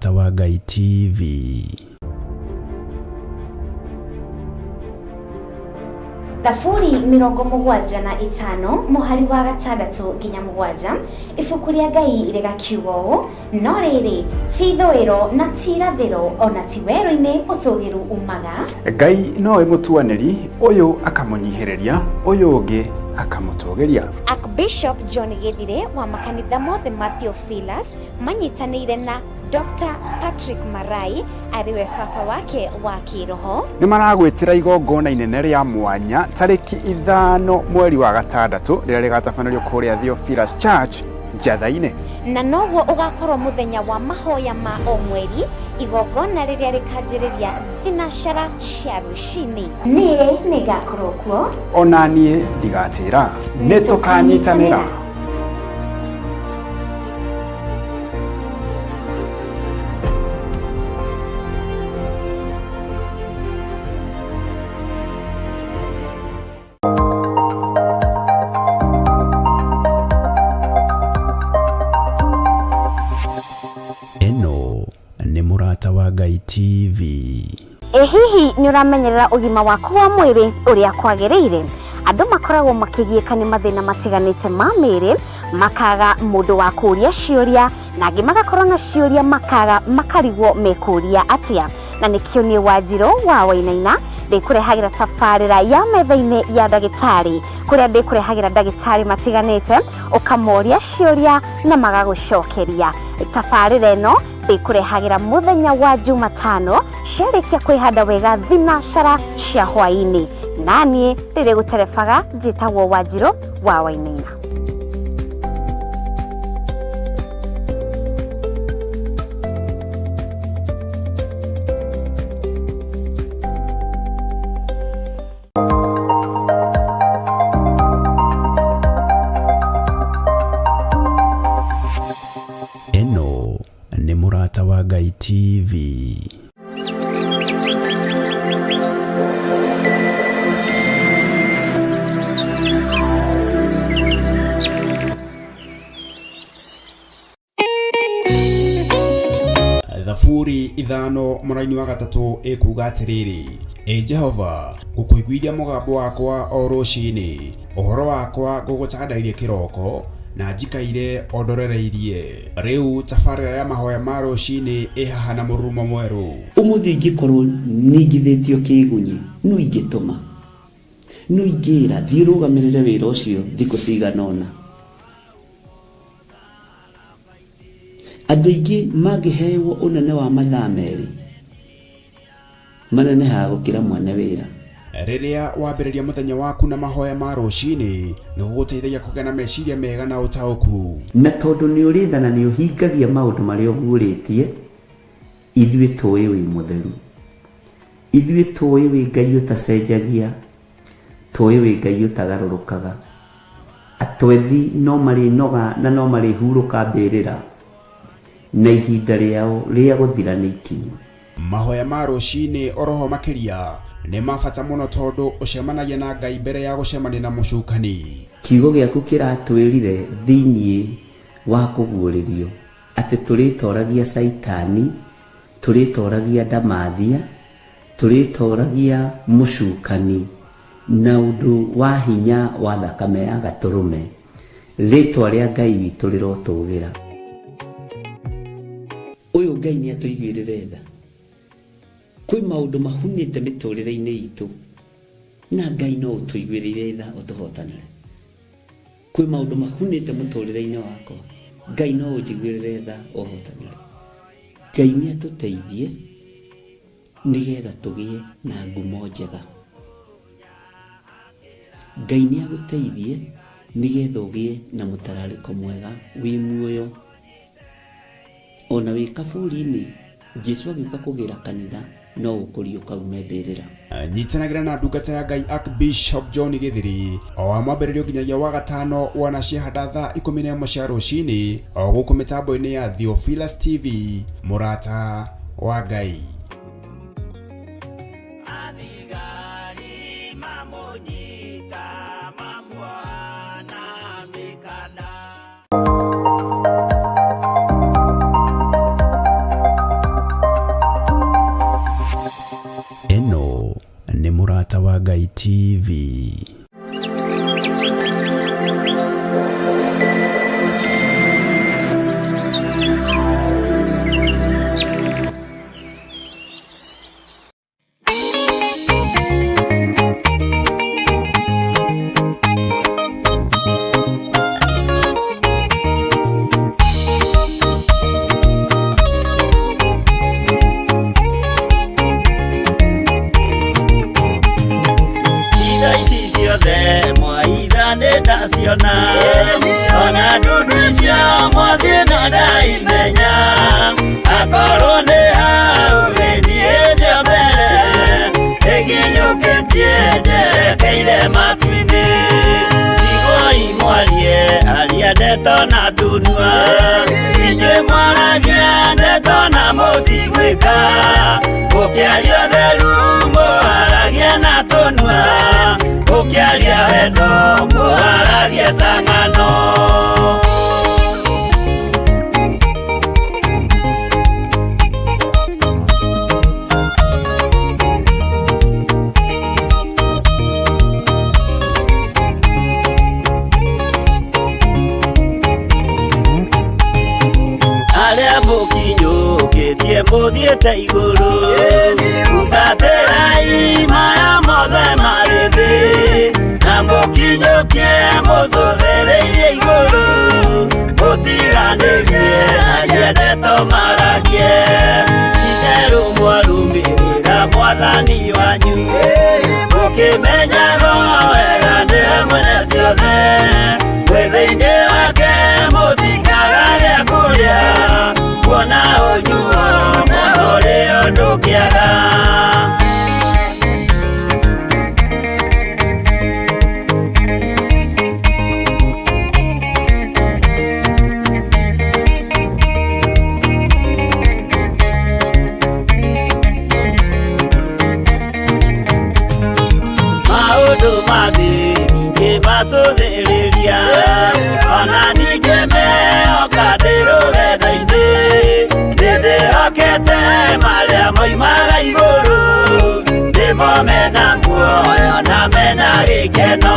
Mũrata wa Ngai TV. Thaburi 75 mũhari wa 6 nginya 7, ibuku rĩa Ngai rĩgakiuga ũũ: no rĩrĩ, ti ithũĩro na ti irathĩro, ona ti werũ-inĩ ũtũũgĩru umaga. Ngai nowe mũtuanĩri, ũyũ akamũnyihĩrĩria, ũyũ ũngĩ akamũtũgĩria. Archbishop John Gĩthirĩ wa makanitha mothe ma Theophilus manyitanĩire na Dr. Patrick Marai arĩ we baba wake wa kĩroho. Nĩ maragwĩtĩra igongona inene rĩa mwanya tarĩki 5 mweri wa 6 rĩrĩa rĩgatabanĩrio kũrĩa Theophilus Church Njatha-inĩ. Na noguo ũgakorwo mũthenya wa mahoya ma o mweri, igongona rĩrĩa rĩkanjĩrĩria thinacara cia rũcinĩ. Niĩ nĩngakorwo kuo. Ona niĩ ndigatĩra. Nĩ tũkanyitanĩra. Ĩno nĩ Mũrata wa Ngai TV. Ĩ hihi nĩ ũramenyerera ũgima waku wa mwĩrĩ ũrĩa kwagĩrĩire? Andũ makoragwo makĩgiĩka nĩ mathĩna matiganĩte ma mĩĩrĩ, makaga mũndũ wa kũũria ciũria, na angĩ magakorwo na ciũria makaga makarigwo mekũũria atĩa. Na nĩkĩo niĩ Wanjirũ wa Wainaina ndĩkũrehagĩra tabarĩra ya metha-inĩ ya ndagĩtarĩ, kũrĩa ndĩkũrehagĩra ndagĩtarĩ matiganĩte, ũkamoria ciũria na magagũcokeria. Tabarĩra ĩno ndĩkũrehagĩra mũthenya wa Jumatano ciarĩkia kwĩhanda wega thinacara cia hwaĩ-inĩ, na niĩ ndĩrĩgũterebaga njĩtagwo Wanjirũ wa Wainaina. Ĩno nĩ Mũrata wa Ngai TV. Thaburi 5 mũraini wa 3 ĩkuga atĩrĩrĩ, Ĩ Jehova, ngũkũiguithia mũgambo wakwa o rũcinĩ, ũhoro wakwa ngũgũtandairie kĩroko, na njikaire o ndorereirie. Rĩu tabarĩra ya mahoya ma rũcinĩ ĩ haha na mũrurumo mwerũ. Ũmũthĩ ingĩkorwo ningithĩtio kĩĩgunyĩ, nũ ingĩtũma? Nũ ingĩĩra, 'Thiĩ ũrũgamĩrĩre wĩra ũcio thikũ cigana ũna'? Andũ aingĩ mangĩhewo ũnene wa mathaa merĩ, manenehaga gũkĩra mwene wĩra. Rĩrĩa wambĩrĩria mũthenya waku na mahoya ma rũcinĩ, nĩ gũgũteithagia kũgĩa na meciria mega na ũtaũku. Na tondũ nĩ ũrĩ tha na nĩ ũhingagia maũndũ marĩa ũguũrĩtie, ithuĩ tũĩ wĩ mũtheru. Ithuĩ tũĩ wĩ Ngai ũtacenjagia, tũĩ wĩ Ngai ũtagarũrũkaga. Atwethi no marĩnoga na no marĩhurũka mbĩrĩra, na ihinda rĩao rĩa gũthira nĩ ikinyu. Mahoya ma rũcinĩ oroho makĩria nĩ ma bata mũno tondũ ũcemanagia na Ngai mbere ya gũcemania na mũcukani. Kiugo gĩaku kĩratwĩrire thĩinĩ wa kũguũrĩrio atĩ tũrĩtoragia Caitani, tũrĩtoragia ndamathia, tũrĩtoragia mũcukani na ũndũ wa hinya wa thakame ya Gatũrũme. Rĩtwa rĩa Ngai witũ rĩrotũgĩra. Ũyũ Ngai nĩ atũiguĩrĩre tha. Kwĩ maũndũ mahunĩte mĩtũrĩre-inĩ itũ na Ngai no ũtũiguĩrĩire tha ũtũhotanĩre. Kwĩ maũndũ mahunĩte mũtũrĩre-inĩ wakwa, Ngai no ũnjiguĩrĩre tha ũhotanĩre. Ngai nĩ atũteithie nĩgetha tũgĩe na ngumo njega. Ngai nĩ agũteithie nĩgetha ũgĩe na mũtararĩko mwega wĩ muoyo. Ona wĩ kaburi-inĩ, Jesu agĩũka kũgĩra kanitha no ũkũriũka ume mbĩrĩra. Nyitanagĩra na ndungata ya Ngai Archbishop John Gĩthiri o wa mwambĩrĩrio nginyagia wa gatano wona ciahanda thaa 11 cia rũcinĩ o gũkũ mĩtambo-inĩ ya Theophilus TV, mũrata wa Ngai. TV. Itha ici ciothe mwaitha nĩ ndaciona ona ndundu icio mwathiĩ na ndaimenya akorwo nĩ hau gĩthiĩ ndĩa mbere ĩkinyũkĩtie njerekeire matu-inĩ tigoi mwarie aria ndeto na tunua inyuĩ mwaragia ndeto na mũtigwĩka mũkĩaria ũtheru mũharagia na tũnua mũkĩaria wendo mũharagia ta ng'ano. Arĩa mũkinyũkĩtie mũthiĩte igũrũ hutatĩrai maya mothe marĩ thĩ na mũkinyũkie mũcũthĩrĩirie igũrũ mũtiganĩrie aria ndeto maragie itherũ mwarũmĩrĩra mwathani wanyu mũkĩmenyaga wega nĩwe mwene ciothe mwĩ thĩinĩ wake mũtikaga gĩa kũrĩa kuona ũnyuo na ũrĩo ndũkĩaga. Maũndũ ma thĩ ndingĩmacũthĩrĩria ona ndingĩmehoka ndĩ rũgendo-inĩ nĩndĩhokete marĩa moimaga igũrũ nĩmo mena muoyo na mena gĩkeno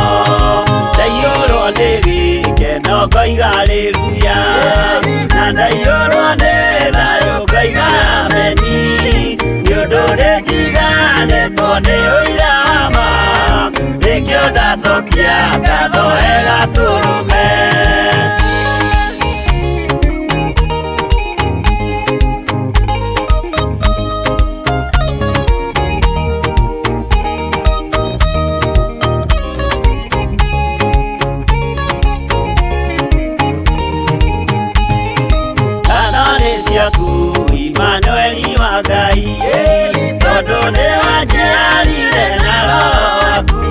ndaiyũrwo nĩ gĩkeno ngoiga haleluya na ndaiyũrwo nĩ thayũ ngoiga ameni nĩ ũndũ nĩnjiganĩtwo nĩ ũira wa ma nĩkĩo ndacokia ngatho wega tũrũme. Ngatho nĩ ciaku Imanueli wa Ngai tondũ nĩ wanjiarire na roho waku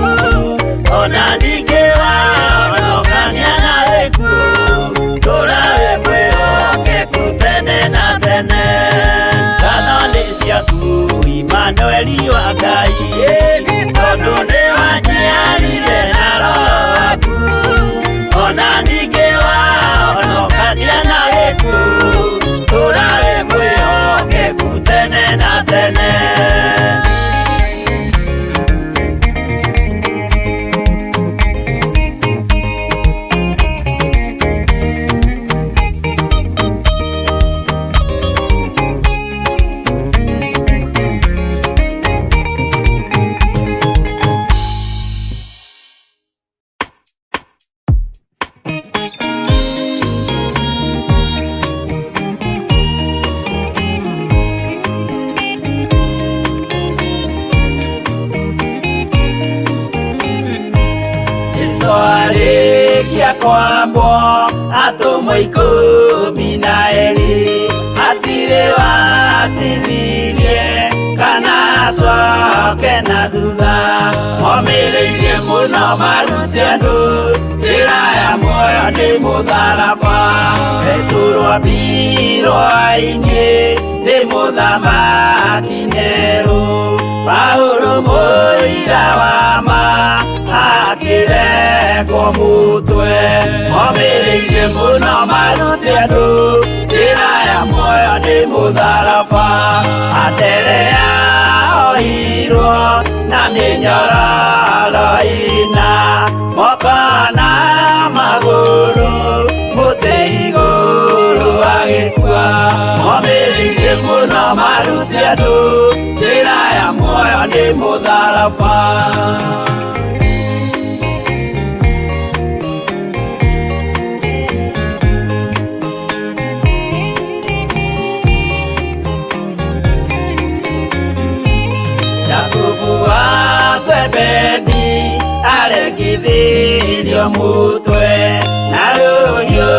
ona ningĩ wahonokania na gĩkuũ tũra wĩ mwĩhokeku tene na tene. Ngatho nĩ ciaku Imanueli wa Ngai tondũ nĩ wanjiarire na roho waku ona ningĩ wahonokania na gĩkuũ tũra wĩ mwĩhokeku tene na tene. Jesũ arĩkia kwambwo atũmwo ikũmi na erĩ hatirĩ watithirie kana acoke na thutha momĩrĩirie mũno marute andũ njĩra ya muoyo nĩ mũtharaba Petero ambirwo ainie nĩ mũthamaki Nero Paulo mũira wa ma akĩrekwo mũtwe momĩrĩirie mũno marute andũ njĩra ya muoyo nĩ mũtharaba Anderea oirwo na mĩnyororo. andũ njĩra ya muoyo nĩ mũtharaba. Jakubu wa Zebedi aregithirio mutwe na rũhiũ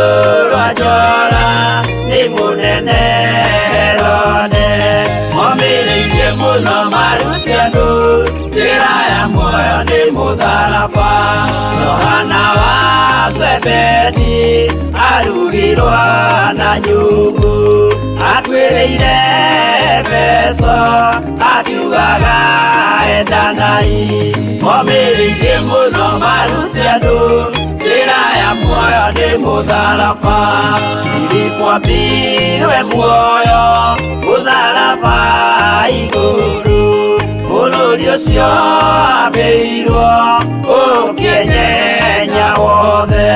rwa njora nĩ mũnene Herode. Momĩrĩirie mũno marute andũ njĩra ya muoyo nĩ mũtharaba. Johana wa Zebedi arugirwo na nyungu atuĩrĩire Efeso akiugaga endanai. Momĩrĩirie mũno marute andũ njĩra ya muoyo nĩ mũtharaba. Filipo ambirwe muoyo mũtharaba igũrũ bũrũri ũcio ambĩirwo ũkĩenyenya wothe.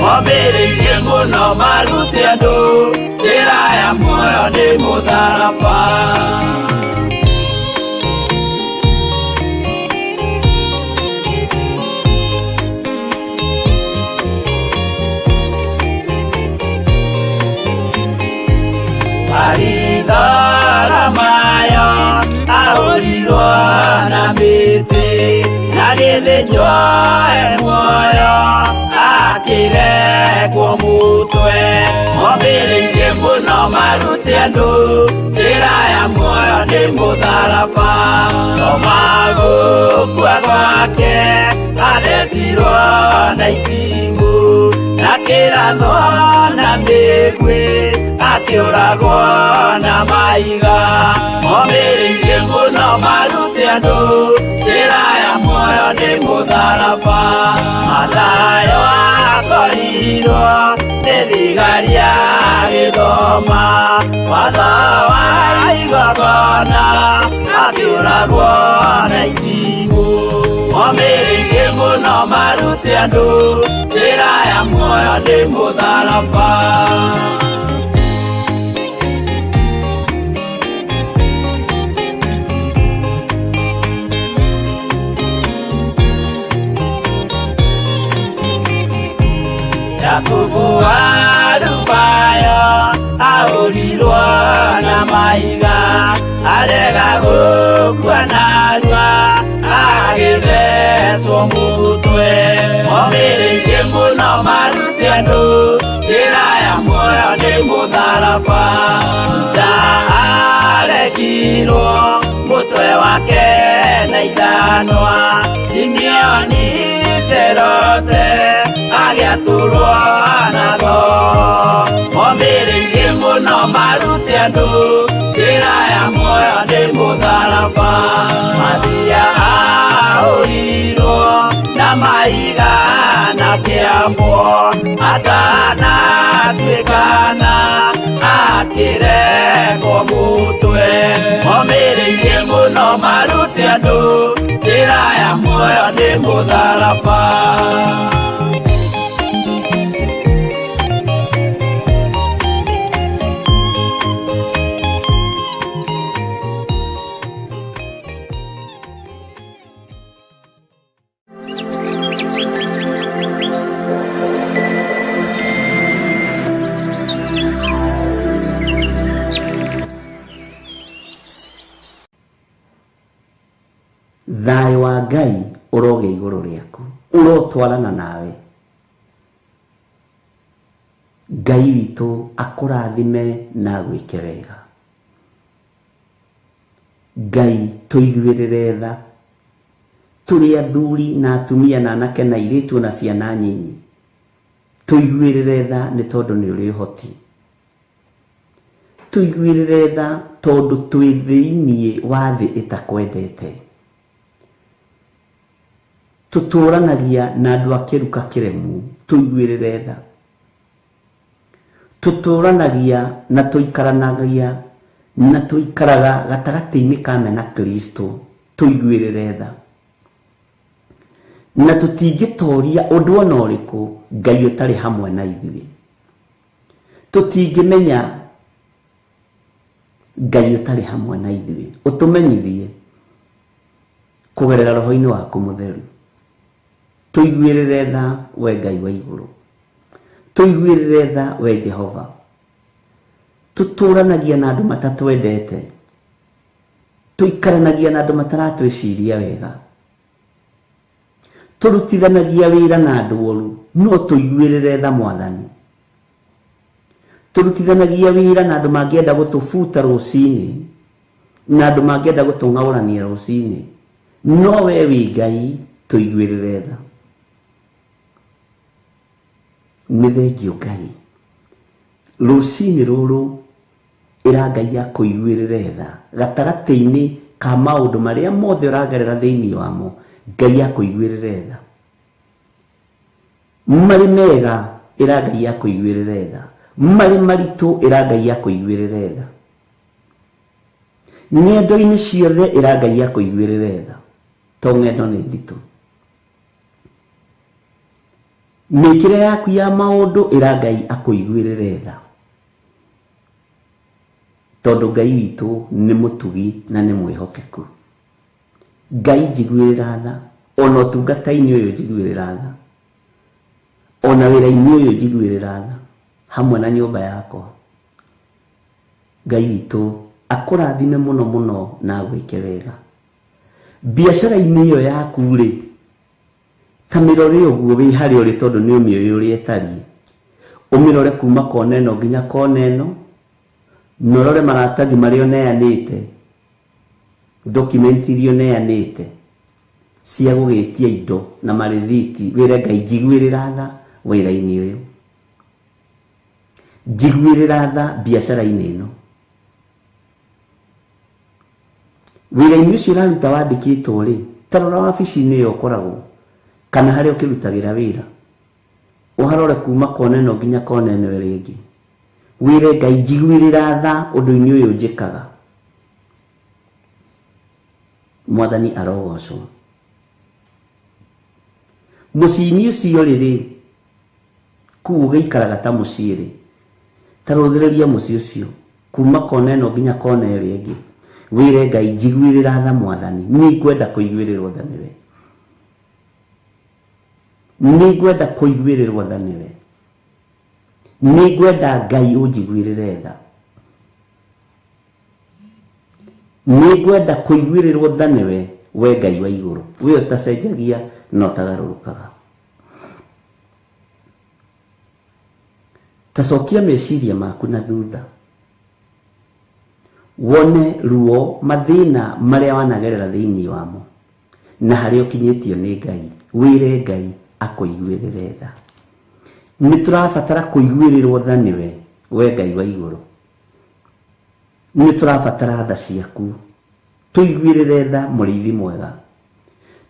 Momĩrĩirie mũno marute andũ njĩra ya muoyo nĩ mũtharaba. Baritholomayo ahũrirwo na mĩtĩ na gĩthĩnjwo e muoyo akĩrekwo mũtwe. Momĩrĩirie mũno marute andũ njĩra ya muoyo nĩ mũtharaba. Toma gũkua gwake athecirwo na itimũ na kĩrathwo na mĩguĩ akĩũragwo na mahiga. Momĩrĩirie mũno marute andũ njĩra ya muoyo nĩ mũtharaba. Mathayo akorirwo nĩ thigari agĩthoma watho wa igongona akĩũragwo na itimũ. Momĩrĩirie mũno marute andũ njĩra ya muoyo nĩ mũtharaba. Jakubu wa Alufayo ahũrirwo na mahiga arega gũkua narua agĩthecwo mũtwe. Momĩrĩirie mũno marute andũ njĩra ya muoyo nĩ mũtharaba. Juda arekirwo mũtwe wake na ithanwa. Simeoni Serote agĩatũrwo na thoo. Momĩrĩirie mũno marute andũ njĩra ya muoyo nĩ mũtharaba. Mathia ahũrirwo na mahiga na kĩambwo atanatuĩkana akĩrekwo mũtwe. Momĩrĩirie mũno marute andũ njĩra ya muoyo nĩ mũtharaba. Thayũ wa Ngai ũrogĩa igũrũ rĩaku, ũrotwarana nawe. Ngai witũ akũrathime na agwĩke wega. Ngai tũiguĩrĩre tha tũrĩ athuri na atumia na anake na airĩtu na ciana nyinyi. Tũiguĩrĩre tha nĩ tondũ nĩ ũrĩ ũhoti. Tũiguĩrĩre tha tondũ twĩ thĩiniĩ wa thĩ ĩtakwendete. Tũtũranagia na andũ a kĩruka kĩremu, tũiguĩrĩre tha. Tũtũranagia na tũikaranagia na tũikaraga gatagatĩ-inĩ ka mena Kristo, tũiguĩrĩre tha. Na tũtingĩtoria ũndũ ona ũrĩkũ Ngai ũtarĩ hamwe na ithuĩ. Tũtingĩmenya Ngai ũtarĩ hamwe na ithuĩ ũtũmenyithie kũgerera roho-inĩ waku mũtheru. Tũiguĩrĩre tha we Ngai wa igũrũ, tũiguĩrĩre tha we Jehova. Tũtũranagia na andũ matatwendete, tũikaranagia na andũ mataratwĩciria wega, tũrutithanagia wĩra na andũ oru, no tũiguĩrĩre tha Mwathani. Tũrutithanagia wĩra na andũ mangĩenda gũtũbuta rũcinĩ, na andũ mangĩenda gũtũng'aũrania rũcinĩ, no we wĩ Ngai, tũiguĩrĩre tha. Nĩ thengio Ngai, rũcinĩ rũrũ ĩra Ngai akũiguĩrĩre tha gatagatĩ-inĩ ka maũndũ marĩa mothe ũragerera thĩinĩ wamo. Ngai akũiguĩrĩre tha. Marĩ mega ĩra Ngai akũiguĩrĩre tha, marĩ maritũ ĩra Ngai akũiguĩrĩre tha, ng'endo-inĩ ciothe ĩra Ngai akũiguĩrĩre tha, to ng'endo nĩ nditũ. Mĩkĩre yaku ya maũndũ ĩra Ngai akũiguĩrĩre tha, tondũ Ngai witũ nĩ mũtugi na nĩ mwĩhokeku. Ngai njiguĩrĩra tha, ona ũtungata-inĩ ũyũ njiguĩrĩra tha, ona wĩra-inĩ ũyũ njiguĩrĩra tha, hamwe na nyũmba yakwa. Ngai witũ akũrathime mũno mũno na agwĩke wega. Biacara-inĩ ĩyo yaku rĩ, ta mĩrore ũguo wĩ harĩa ũrĩ, tondũ nĩ ũmĩũĩ ũrĩa ĩtariĩ. Ũmĩrore kuma kona ĩno nginya kona ĩno, na ũrore maratathi marĩa ũneanĩte, document iria ũneanĩte cia gũgĩtia indo na marĩthiti, wĩre Ngai njiguĩrĩra tha wĩra-inĩ ũyũ, njiguĩrĩra tha biacara-inĩ ĩno. Wĩra-inĩ ũcio ũraruta wandĩkĩtwo rĩ, ta rora wabici-inĩ ĩyo ũkoragwo kana harĩa ũkĩrutagĩra wĩra, ũharore kuma kona ĩno nginya kona ĩno ĩrĩa ĩngĩ, wĩre Ngai njiguĩrĩra tha ũndũ-inĩ ũyũ njĩkaga. Mwathani arogocwo. Mũciĩ-inĩ ũcio rĩ, kũu ũgĩikaraga ta mũciĩ rĩ, ta rũthĩrĩria mũciĩ ũcio kuma kona ĩno nginya kona ĩrĩa ĩngĩ, wĩre Ngai njiguĩrĩra tha Mwathani, nĩ ngwenda kũiguĩrĩrwo tha nĩwe, nĩ ngwenda kũiguĩrĩrwo tha nĩwe, nĩ ngwenda Ngai ũnjiguĩrĩre tha, nĩ ngwenda kũiguĩrĩrwo tha nĩwe, we Ngai wa igũrũ, we ũtacenjagia na ũtagarũrũkaga. Ta cokia meciria maku na thutha, wone ruo mathĩna marĩa wanagerera thĩinĩ wamo na harĩa ũkinyĩtio nĩ Ngai, wĩre Ngai akũiguĩrĩre tha. Nĩ tũrabatara kũiguĩrĩrwo tha nĩwe, we Ngai wa igũrũ. Nĩ tũrabatara tha ciaku, tũiguĩrĩre tha mũrĩithi mwega,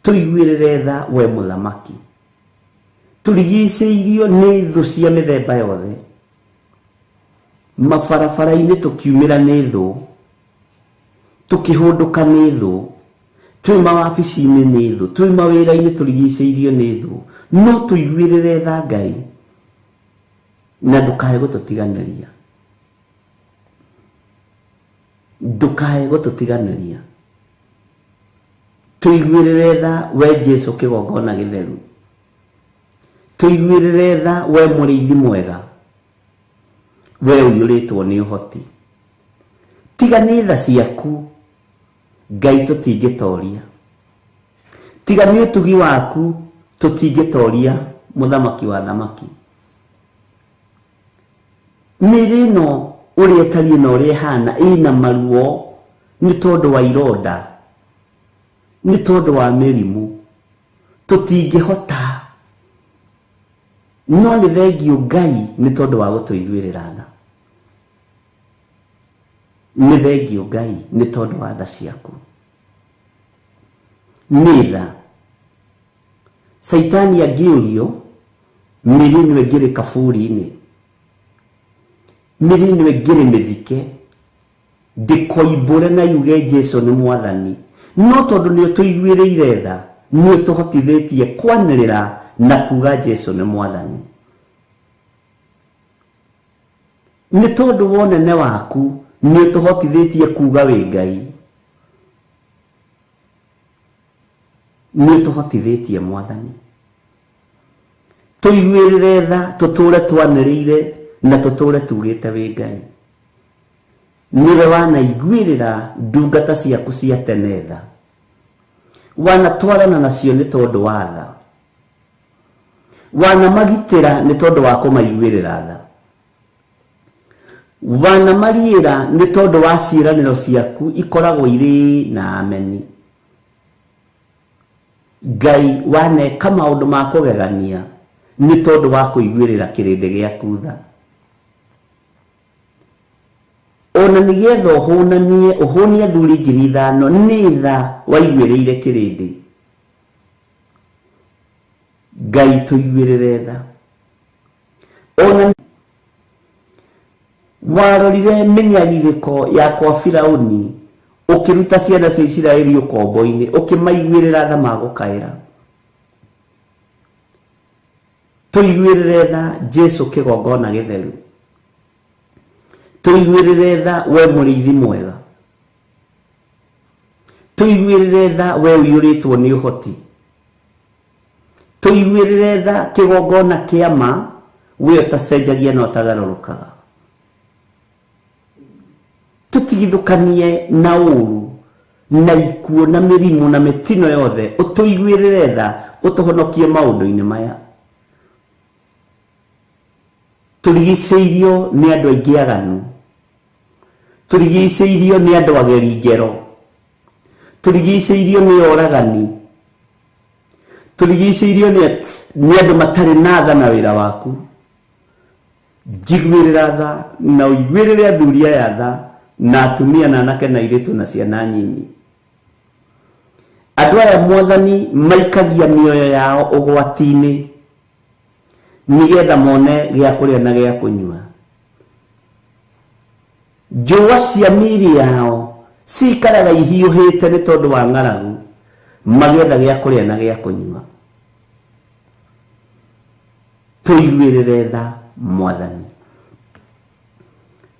tũiguĩrĩre tha we mũthamaki. Tũrigicĩirio nĩ thũ cia mĩthemba yothe, mabarabara-inĩ tũkiumĩra nĩ thũ, tũkĩhũndũka nĩ thũ, twĩ mawabici-inĩ nĩ thũ, twĩ mawĩra-inĩ tũrigicĩirio nĩ thũ, no tũiguĩrĩre tha Ngai na ndũkae gũtũtiganĩria, ndũkae gũtũtiganĩria. Tũiguĩrĩre tha we Jesu kĩgongona gĩtheru, tũiguĩrĩre tha we mũrĩithi mwega, we ũiyũrĩtwo nĩ ũhoti. Tiga nĩ tha ciaku Ngai tũtingĩtoria, tiga nĩ ũtugi waku tũtingĩtoria, mũthamaki wa thamaki. Mĩĩrĩ ĩno ũrĩa ĩtariĩ na ũrĩa ĩhana ĩna maruo nĩ tondũ wa ironda, nĩ tondũ wa mĩrimũ, tũtingĩhota, no nĩ thengio Ngai nĩ tondũ wa gũtũiguĩrĩra tha. Nĩ thengio Ngai nĩ tondũ wa tha ciaku. Nĩ tha. Caitani angĩũrio, mĩĩrĩ ĩno ĩngĩrĩ kaburi-inĩ, mĩĩrĩ ĩno ĩngĩrĩ mĩthike, ndĩkoimbũre na yuge Jesu nĩ Mwathani, no tondũ nĩ ũtũiguĩrĩire tha, nĩ ũtũhotithĩtie kwanĩrĩra na kuga Jesu nĩ Mwathani. Nĩ tondũ wa ũnene waku Nĩ ũtũhotithĩtie kuga wĩ Ngai. Nĩ ũtũhotithĩtie Mwathani. Tũiguĩrĩre tha, tũtũre twanĩrĩire na tũtũre tugĩte wĩ Ngai. Nĩwe wanaiguĩrĩra ndungata ciaku cia tene tha. Wanatwarana nacio nĩ tondũ wa tha. Wanamagitĩra nĩ tondũ wa kũmaiguĩrĩra tha. Wanamariĩra nĩ tondũ wa ciĩranĩro ciaku ikoragwo irĩ na ameni. Ngai waneka maũndũ ma kũgegania nĩ tondũ wa kũiguĩrĩra kĩrĩndĩ gĩaku tha. Ona nĩgetha ũhũnanie ũhũnie athuri 5,000 nĩ tha waiguĩrĩire kĩrĩndĩ. Ngai tũiguĩrĩre tha. Ona warorire mĩnyarirĩko ya kwa Firauni ũkĩruta ciana cia Isiraeli ũkombo-inĩ, ũkĩmaiguĩrĩra tha magũkaĩra. Tũiguĩrĩre tha Jesu kĩgongona gĩtheru. Tũiguĩrĩre tha we mũrĩithi mwega. Tũiguĩrĩre tha we ũiyũrĩtwo nĩ ũhoti. Tũiguĩrĩre tha kĩgongona kĩa ma we ũtacenjagia na ũtagarũrũkaga. Tũtigithũkanie na ũru na ikuũ na mĩrimũ na mĩtino yothe, ũtũiguĩrĩre tha, ũtũhonokie maũndũ-inĩ maya. Tũrigicĩirio nĩ andũ aingĩ aganu, tũrigicĩirio nĩ andũ ageri ngero, tũrigicĩirio nĩ oragani, tũrigicĩirio nĩ andũ matarĩ na tha na wĩra waku. Njiguĩrĩra tha na ũiguĩrĩre athuri aya tha na atumia na anake na airĩtu na ciana nyinyi. Andũ aya Mwathani maikagia mĩoyo yao ũgwati-inĩ nĩgetha mone gĩa kũrĩa na gĩa kũnyua. Njũa cia mĩĩrĩ yao cikaraga ihiũhĩte nĩ tondũ wa ng'aragu, magĩetha gĩa kũrĩa na gĩa kũnyua. Tũiguĩrĩre tha Mwathani.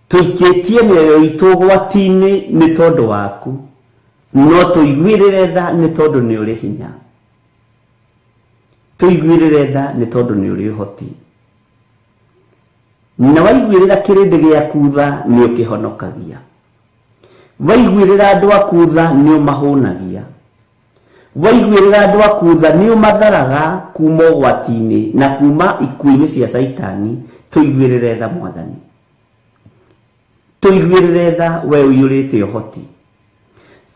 Tũikĩtie mĩoyo itũ ũgwati-inĩ nĩ tondũ waku, no tũiguĩrĩre tha nĩ tondũ nĩ ũrĩ hinya. Tũiguĩrĩre tha nĩ tondũ nĩ ũrĩ ũhoti. Na waiguĩrĩra kĩrĩndĩ gĩaku tha nĩ ũkĩhonokagia. Waiguĩrĩra andũ aku tha nĩ ũmahũnagia. Waiguĩrĩra andũ aku tha nĩ ũmatharaga kuma ũgwati-inĩ na kuma ikuũ-inĩ cia Caitani. Tũiguĩrĩre tha Mwathani. Tũiguĩrĩre tha we ũiyũrĩte ũhoti.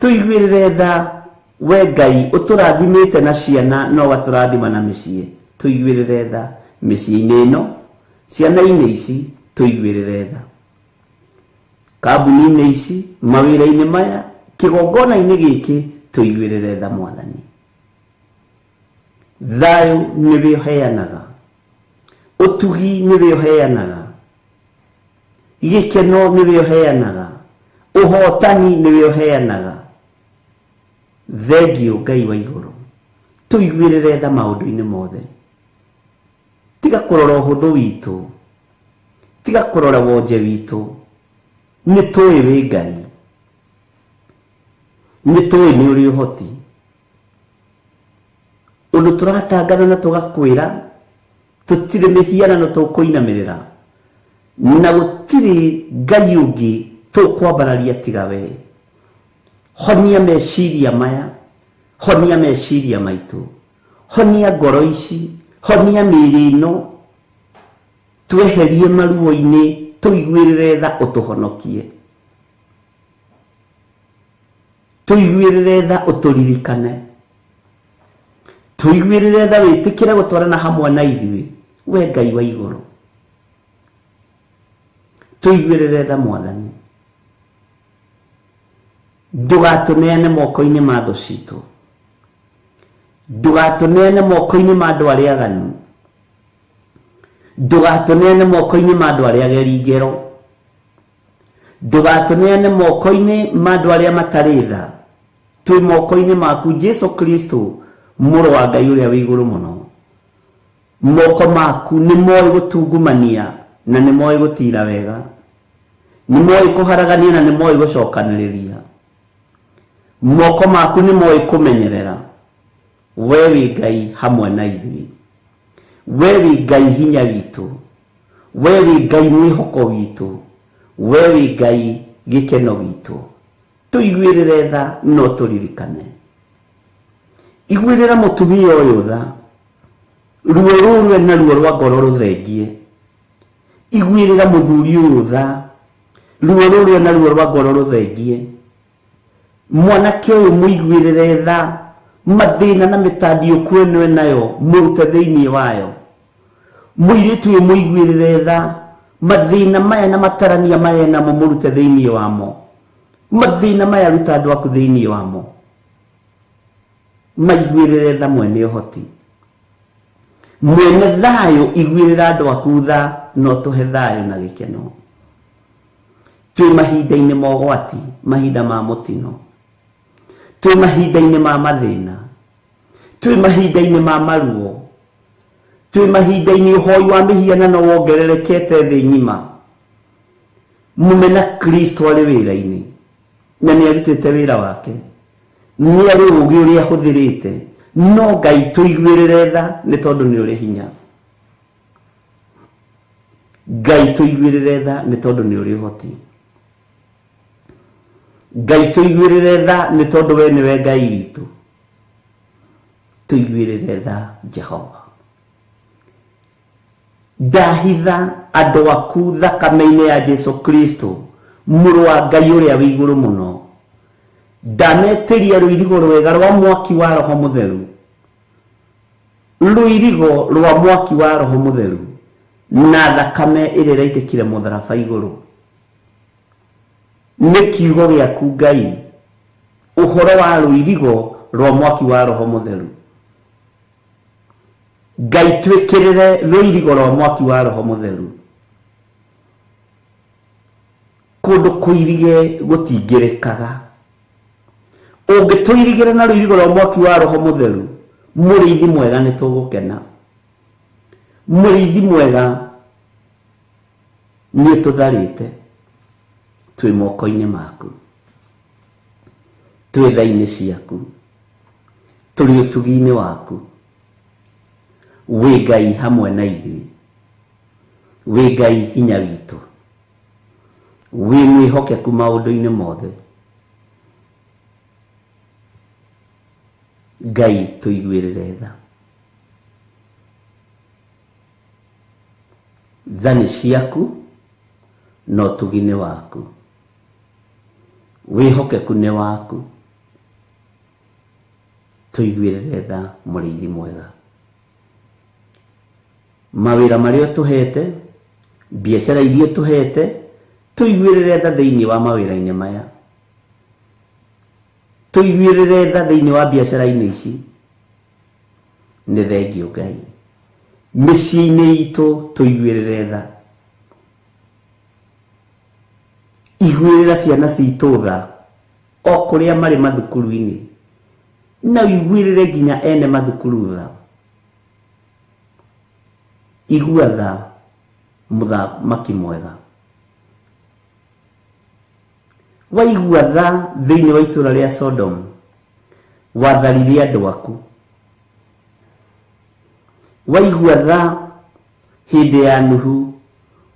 Tũiguĩrĩre tha we Ngai ũtũrathimĩte na ciana no ũgatũrathima na mĩciĩ. Tũiguĩrĩre tha mĩciĩ-inĩ ĩno, ciana-inĩ ici, tũiguĩrĩre tha. Kambuni-inĩ ici, mawĩra-inĩ maya, kĩgongona-inĩ gĩkĩ, tũiguĩrĩre tha Mwathani. Thayũ nĩwe ũheanaga, ũtugi nĩwe ũheanaga, gĩkeno nĩwe ũheanaga, ũhotani nĩwe ũheanaga. Thengiũ Ngai wa igũrũ, tũiguĩrĩre tha maũndũ-inĩ mothe. Tiga kũrora ũhũthũ witũ, tiga kũrora wonje witũ. Nĩ tũĩ wĩ Ngai, nĩ tũĩ nĩ ũrĩ ũhoti. Ũndũ tũratangana na tũgakwĩra tũtirĩ mĩhianano tũkũinamĩrĩra, na gũtirĩ Ngai ũngĩ tũkwambararia tiga we. Honia meciria maya, honia meciria maitũ, honia ngoro ici, honia mĩĩrĩ ĩno, tweherie maruo-inĩ, tũiguĩrĩre tha ũtũhonokie. Tũiguĩrĩre tha ũtũririkane. Tũiguĩrĩre tha wĩtĩkĩre gũtwarana hamwe na ithuĩ, we Ngai wa igũrũ. Tũiguĩrĩre tha Mwathani. Ndũgatũneane moko-inĩ ma thũ citũ. Ndũgatũneane moko-inĩ ma andũ arĩa aganu. Ndũgatũneane moko-inĩ ma andũ arĩa ageri ngero. Ndũgatũneane moko-inĩ ma andũ arĩa matarĩ tha. Twĩ moko-inĩ maku Jesu Kristo, mũrũ wa Ngai ũrĩa wĩ igũrũ mũno. Moko maku nĩ moĩ gũtungumania na nĩ moĩ gũtira wega. Nĩ moĩ kũharagania na nĩ moĩ gũcokanĩrĩria. Moko maku nĩ moĩ kũmenyerera. We wĩ Ngai hamwe na ithuĩ. We wĩ Ngai hinya witũ. We wĩ Ngai mwĩhoko witũ. We wĩ Ngai gĩkeno gitũ. Tũiguĩrĩre tha no tũririkane. Iguĩrĩra mũtumia ũyũ tha. Ruo rũrũ ena ruo rwa ngoro rũthengie. Iguĩrĩra mũthuri ũyũ tha. Ruo rũrũ ena ruo rwa ngoro rũthengie. Mwanake ũyũ mũiguĩrĩre tha. Mathĩna na mĩtandiũku ĩno enayo mũrute thĩinĩ wayo. Mũirĩtu ũyũ mũiguĩrĩre tha. Mathĩna maya na matarania maya namo mũrute thĩinĩ wamo. Mathĩna maya ruta andũ aku thĩinĩ wamo. Maiguĩrĩre tha mwene ũhoti. Mwene thayũ iguĩrĩra andũ aku tha no tũhe thayũ na gĩkeno. Twĩ mahinda-inĩ ma ũgwati, mahinda ma mũtino. Twĩ mahinda-inĩ ma mathĩna. Twĩ mahinda-inĩ ma maruo. Twĩ mahinda-inĩ ũhoi wa mĩhianano wongererekete thĩ ng'ima. Mũmena Kristo arĩ wĩra-inĩ na nĩ arutĩte wĩra wake. Nĩ arĩ ũũgĩ ũrĩa ahũthĩrĩte. No Ngai tũiguĩrĩre tha nĩ tondũ nĩ ũrĩ hinya. Ngai tũiguĩrĩre tha nĩ tondũ nĩ ũrĩ ũhoti. Ngai tũiguĩrĩre tha nĩ tondũ we nĩwe Ngai witũ. Tũiguĩrĩre tha Jehova. Ndahitha andũ aku thakame-inĩ ya Jesu Kristo, mũrũ wa Ngai ũrĩa wĩ igũrũ mũno. Ndametĩria rũirigo rwega rwa mwaki wa Roho Mũtheru. Rũirigo rwa mwaki wa Roho Mũtheru na thakame ĩrĩa ĩraitĩkire mũtharaba igũrũ. Nĩ kiugo gĩaku Ngai, ũhoro wa rũirigo rwa mwaki wa Roho Mũtheru. Ngai twĩkĩrĩre rũirigo rwa mwaki wa Roho Mũtheru. Kũndũ kũirige gũtingĩrĩkaga. Ũngĩtũirigĩra na rũirigo rwa mwaki wa Roho Mũtheru, mũrĩithi mwega nĩ tũgũkena. Mũrĩithi mwega nĩ ũtũtharĩte. Twĩ moko-inĩ maku. Twĩ tha-inĩ ciaku. Tũrĩ ũtugi-inĩ waku. Wĩ Ngai hamwe na ithuĩ. Wĩ Ngai hinya witũ. Wĩ mwĩhokeku maũndũ-inĩ mothe. Ngai tũiguĩrĩre tha. Tha nĩ ciaku na ũtugi nĩ waku. Wĩhokeku nĩ waku. Tũiguĩrĩre tha mũrĩithi mwega. Mawĩra marĩa ũtũhete, biacara iria ũtũhete, tũiguĩrĩre tha thĩinĩ wa mawĩra-inĩ maya. Tũiguĩrĩre tha thĩinĩ wa biacara-inĩ ici. Nĩ thengio Ngai. Mĩciĩ-inĩ itũ tũiguĩrĩre tha. Iguĩrĩra ciana citũ tha o kũrĩa marĩ mathukuru-inĩ. Na ũiguĩrĩre nginya ene mathukuru tha. Igua tha mũthamaki mwega. Waigua tha thĩinĩ wa itũũra rĩa Sodom, watharirie andũ aku. Waigua tha hĩndĩ ya Nuhu,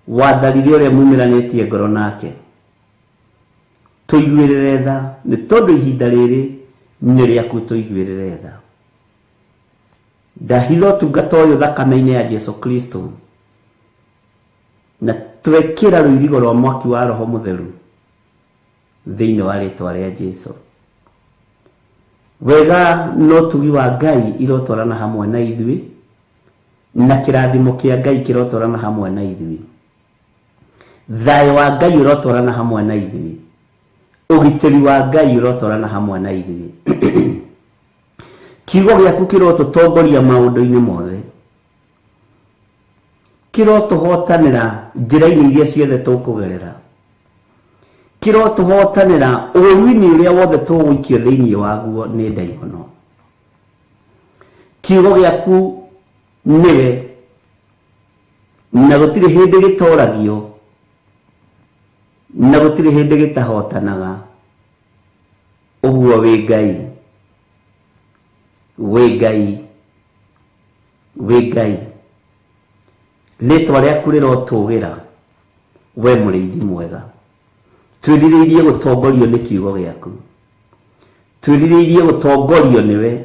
watharirie ũrĩa mumĩranĩtie ngoro nake. Tũiguĩrĩre tha nĩ tondũ ihinda rĩrĩ nĩ rĩaku tũiguĩrĩre tha. Ndahitha ũtungata ũyũ thakame-inĩ ya Jesu Kristo na twekĩra rũirigo rwa mwaki wa Roho Mũtheru thĩinĩ wa rĩtwa rĩa Jesu. Wega na ũtugi wa Ngai irotwarana hamwe na ithuĩ, na kĩrathimo kĩa Ngai kĩrotwarana hamwe na ithuĩ. Thayũ wa Ngai ũrotwarana hamwe na ithuĩ. Ũgitĩri wa Ngai ũrotwarana hamwe na ithuĩ. Kiugo gĩaku kĩrotũtongoria maũndũ-inĩ mothe. Kĩrotũhotanĩra njĩra-inĩ iria ciothe tũkũgerera. Kĩrotũhotanĩra ũũru-inĩ ũrĩa wothe tũgũikio thĩinĩ waguo nĩ ndaimono. Kiugo gĩaku nĩwe na gũtirĩ hĩndĩ gĩtoragio. Na gũtirĩ hĩndĩ gĩtahotanaga. Ũguo wĩ Ngai, wĩ Ngai, wĩ Ngai. Rĩtwa rĩaku rĩrotũgĩra, we mũrĩithi mwega. Twĩrirĩirie gũtongorio nĩ kiugo gĩaku. Twĩrirĩirie gũtongorio nĩwe.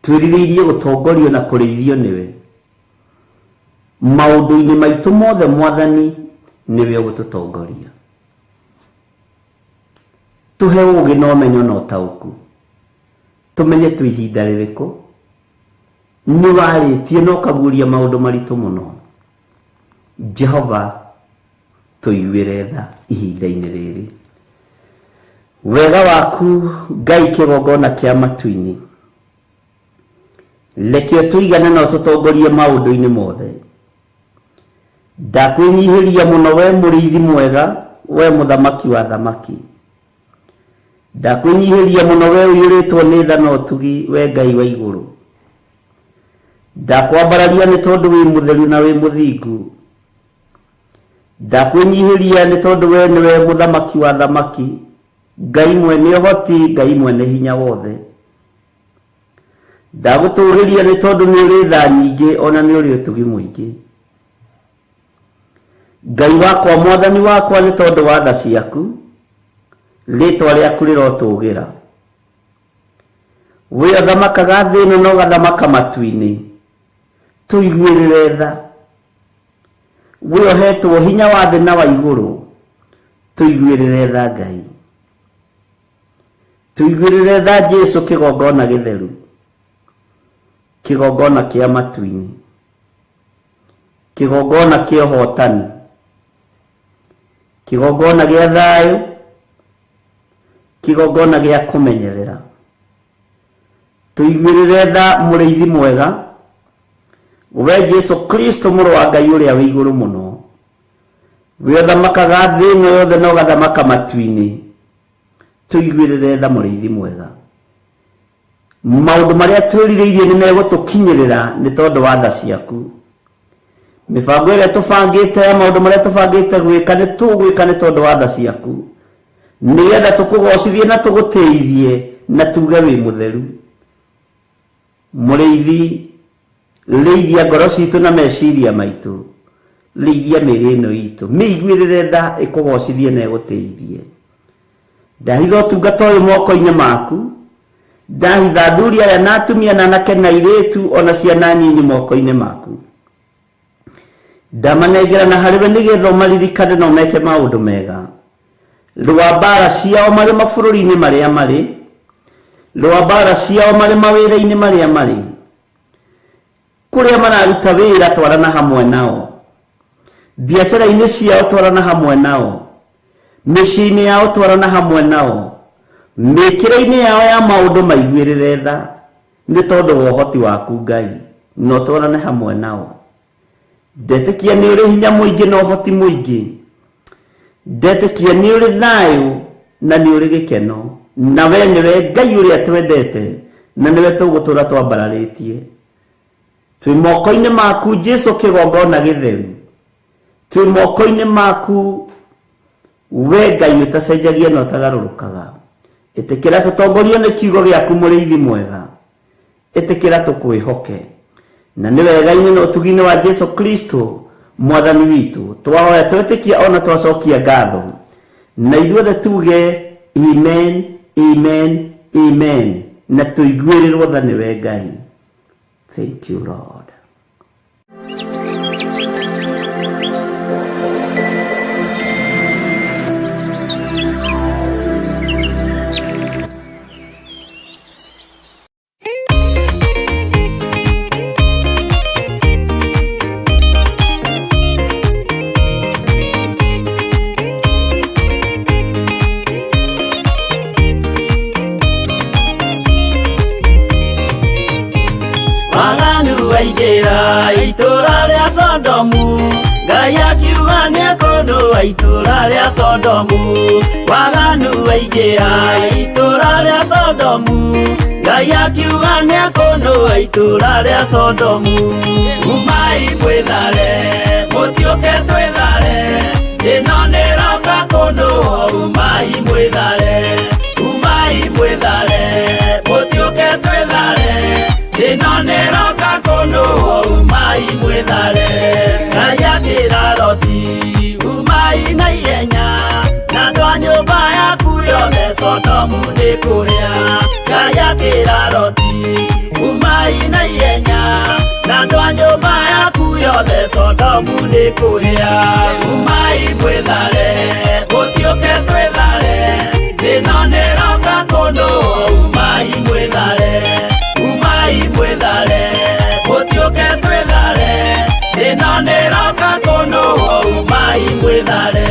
Twĩrirĩirie gũtongorio na kũrĩithio nĩwe. Maũndũ-inĩ maitũ mothe Mwathani nĩwe ũgũtũtongoria. Tũhe ũũgĩ na ũmenyo na ũtaũku. Tũmenye twĩ ihinda rĩrĩkũ. Nĩ warĩtie na ũkaguũria maũndũ maritũ mũno. Jehova tũiguĩre tha ihinda-inĩ rĩrĩ. Wega waku Ngai kĩgongona kĩa matu-inĩ. Reke ũtũigane na ũtũtongorie maũndũ-inĩ mothe. Ndakwĩnyihĩria mũno we mũrĩithi mwega, we mũthamaki wa thamaki. Ndakwĩnyihĩria mũno we ũiyũrĩtwo nĩ tha na ũtugi, we Ngai wa igũrũ. Ndakwambararia nĩ tondũ wĩ mũtheru na wĩ mũthingu. Ndakwĩnyihĩria nĩ tondũ we nĩwe mũthamaki wa thamaki, Ngai mwene ũhoti, Ngai mwene hinya wothe. Ndagũtũgĩria nĩ tondũ nĩ ũrĩ tha nyingĩ ona nĩ ũrĩ ũtugi mũingĩ. Ngai wakwa, mwathani wakwa, nĩ tondũ wa tha ciaku, rĩtwa rĩaku rĩrotũgĩra. We ũthamakaga thĩ ĩno na ũgathamaka matu-inĩ, tũiguĩrĩre tha. We ũhetwo hinya wa thĩ na wa igũrũ, tũiguĩrĩre tha Ngai. Tũiguĩrĩre tha Jesu kĩgongona gĩtheru, kĩgongona kĩa matu-inĩ, kĩgongona kĩa ũhotani, kĩgongona gĩa thayũ, kĩgongona gĩa kũmenyerera. Tũiguĩrĩre tha mũrĩithi mwega, we Jesu Kristo mũrũ wa Ngai ũrĩa wĩ igũrũ mũno, we ũthamakaga thĩ ĩno yothe na ũgathamaka matu-inĩ. Tũiguĩrĩre tha mũrĩithi mwega. Maũndũ marĩa twĩrirĩirie nĩ megũtũkinyĩrĩra nĩ tondũ wa tha ciaku. Mĩbango ĩrĩa tũbangĩte ya maũndũ marĩa tũbangĩte gwĩka nĩ tũgwĩka nĩ tondũ wa tha ciaku, nĩgetha tũkũgocithie na tũgũtĩithie na tuge wĩ mũtheru. Mũrĩithi, rĩithia ngoro citũ na meciria maitũ, rĩithia mĩĩrĩ ĩno itũ, mĩiguĩrĩre tha ĩkũgocithie na ĩgũtĩithie. Ndahitha ũtungata ũyũ moko-inĩ maku, ndahitha athuri aya na atumia na anake na airĩtu ona ciana nyinyi moko-inĩ maku. Ndamanengerana harĩ we nĩgetha ũmaririkane na ũmeke maũndũ mega. Rũa mbara ciao marĩ mabũrũri-inĩ marĩa marĩ, rũa mbara ciao marĩ mawĩra-inĩ marĩa marĩ. Kũrĩa mararuta wĩra twarana hamwe nao. Biacara-inĩ ciao twarana hamwe nao. Mĩciĩ-inĩ yao twarana hamwe nao. Mĩkĩre-inĩ yao ya maũndũ maiguĩrĩre tha, nĩ tondũ wa ũhoti waku Ngai, na ũtwarane hamwe nao. Ndetĩkia nĩ ũrĩ hinya mũingĩ na ũhoti mũingĩ. Ndetĩkia nĩ ũrĩ thayũ na nĩ ũrĩ gĩkeno. Na we nĩwe Ngai ũrĩa twendete na nĩwe tũgũtũra twambararĩtie. Twĩ moko-inĩ maku Jesu kĩgongona gĩtheru. Twĩ moko-inĩ maku we Ngai ũtacenjagia na ũtagarũrũkaga. Ĩtĩkĩra tũtongorio nĩ kiugo gĩaku mũrĩithi mwega. Ĩtĩkĩra tũkwĩhoke. Na nĩ wega-inĩ na ũtugi-inĩ wa Jesu Kristo mwathani witũ twahoya twetĩkia ona twacokia ngatho. Na ithuothe tuge amen, amen, amen, na tũiguĩrĩrwo tha nĩwe Ngai. Thank you Lord. Waganu waingĩra itũra rĩa Sodomu, Ngai akiuga nĩekũnũa itũra rĩa Sodomu. Waganu waingĩra itũra rĩa Sodomu, Ngai akiuga nĩekũnũa itũra rĩa Sodomu. Umai mwĩthare, mũtiũke twĩthare, ĩno nĩ robo. nĩroka kũndũ umai mwĩthare umai mwĩthare mũtiũke twĩthare thĩno nĩroka kũndũ umai mwĩthare Ngai akĩra Loti umai na ihenya na andũ a nyũmba yaku yothe Sodomu nĩkũhĩa Ngai akĩra Loti umai na ihenya na andũ a nyũmba yaku yothe Sodomu nĩkũhĩa umai mwĩthare mũtiũke twĩthare thĩno nĩroka kũndũ umai mwĩthare umai mwĩthare mũtiũke twĩthare thĩno nĩroka kũndũ umai mwĩthare.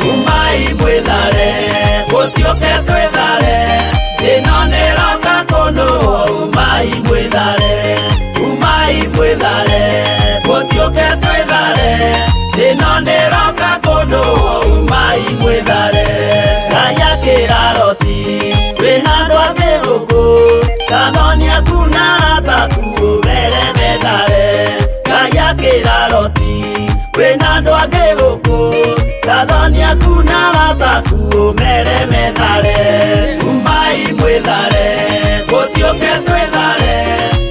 Umai mwĩthare mũtiũke twĩthare thĩno nĩroka kũndũ umai mwĩthare umai mwĩthare mũtiũke twĩthare thĩno nĩroka kũndũ umai mwĩthare Ngai akĩra Loti wĩna andũ angĩ gũkũ kathoni aku na arata aku ũmere methare Ngai akĩra Loti wĩna andũ angĩ gũkũ kathoni aku na arata aku ũmere methare umai mwĩthare mũtiũke twĩthare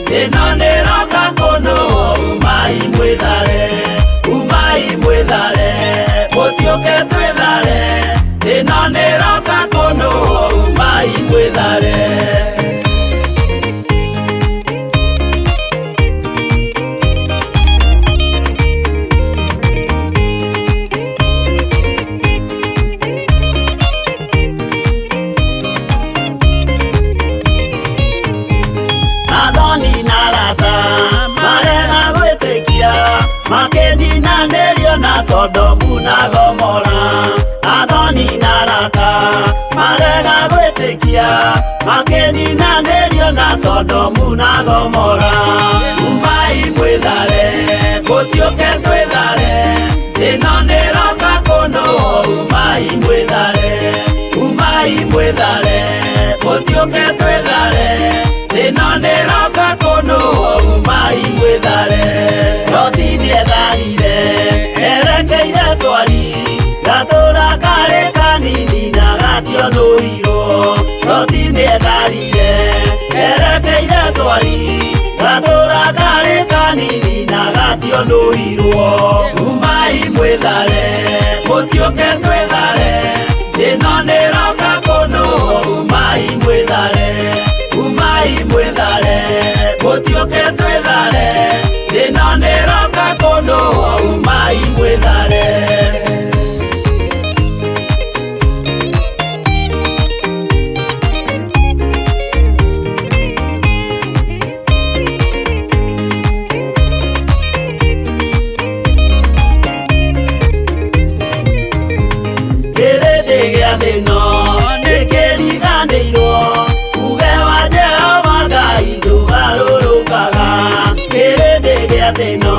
thĩno nĩroka kũndũ umai mwĩthare umai mwĩthare mũtiũke twĩthare thĩno nĩroka kũndũ umai mwĩthare. Makeninanĩrio na Sodomu na Gomora athoni na arata marega gwĩtĩkia makeninanĩrio na Sodomu na Gomora umai mwĩthare mũtiũke twĩthare thĩno nĩroka kũndũ umai mwĩthare umai mwĩthare mũtiũke twĩthare thĩno nĩroka kũndũ umai mwĩthare Loti nĩetharire erekeire Swari gatũra karĩ kanini na gationũirwo Loti nĩetharire erekeire Swari gatũra karĩ kanini na gationũirwo umai mwĩthare mũtiũke twĩthare thĩno nĩroka kũndũ umai mwĩthare umai mwĩthare mũtiũke twĩthare thĩno nĩroka kũndũ umai mwĩthare. Kĩrĩndĩ gĩa thĩno nĩkĩriganĩirwo uge wa Jehova Ngai ndũgarũrũkaga kĩrĩndĩ gĩa thĩno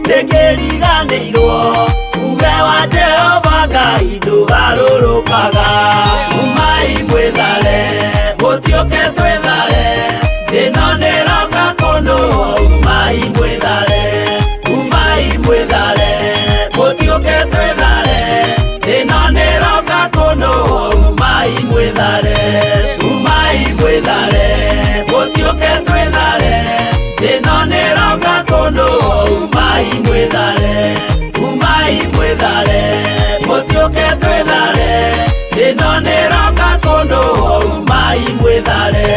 nĩkĩriganĩirwo uge wa Jehova Ngai ndũgarũrũkaga umai mwĩthare mũtiũke twĩthare thĩno nĩroka kũndũ umai mwĩthare umai mwĩthare mũtiũke twĩthare thĩno nĩroka kũndũ umai mwĩthare umai mwĩthare mũtiũke twĩthare thĩno nĩroka kũndũ umai mwĩthare umai mwĩthare mũtiũke twĩthare thĩno nĩroka kũndũ umai mwĩthare.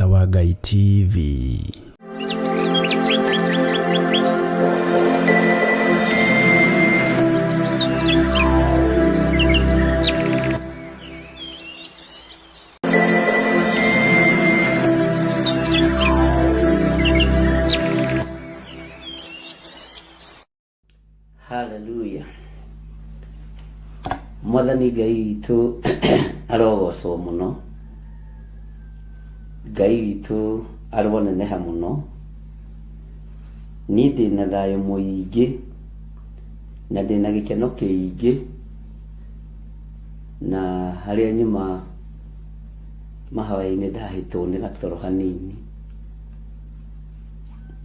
Mũrata wa Ngai TV. Haleluya. Mwathani Ngai witũ arogocwo mũno. Ngai witũ aroneneha mũno. Niĩ ndĩna thayũ mũingĩ na ndĩna gĩkeno kĩingĩ na harĩa nyuma mahoya-inĩ ndahĩtwo nĩ gatoro hanini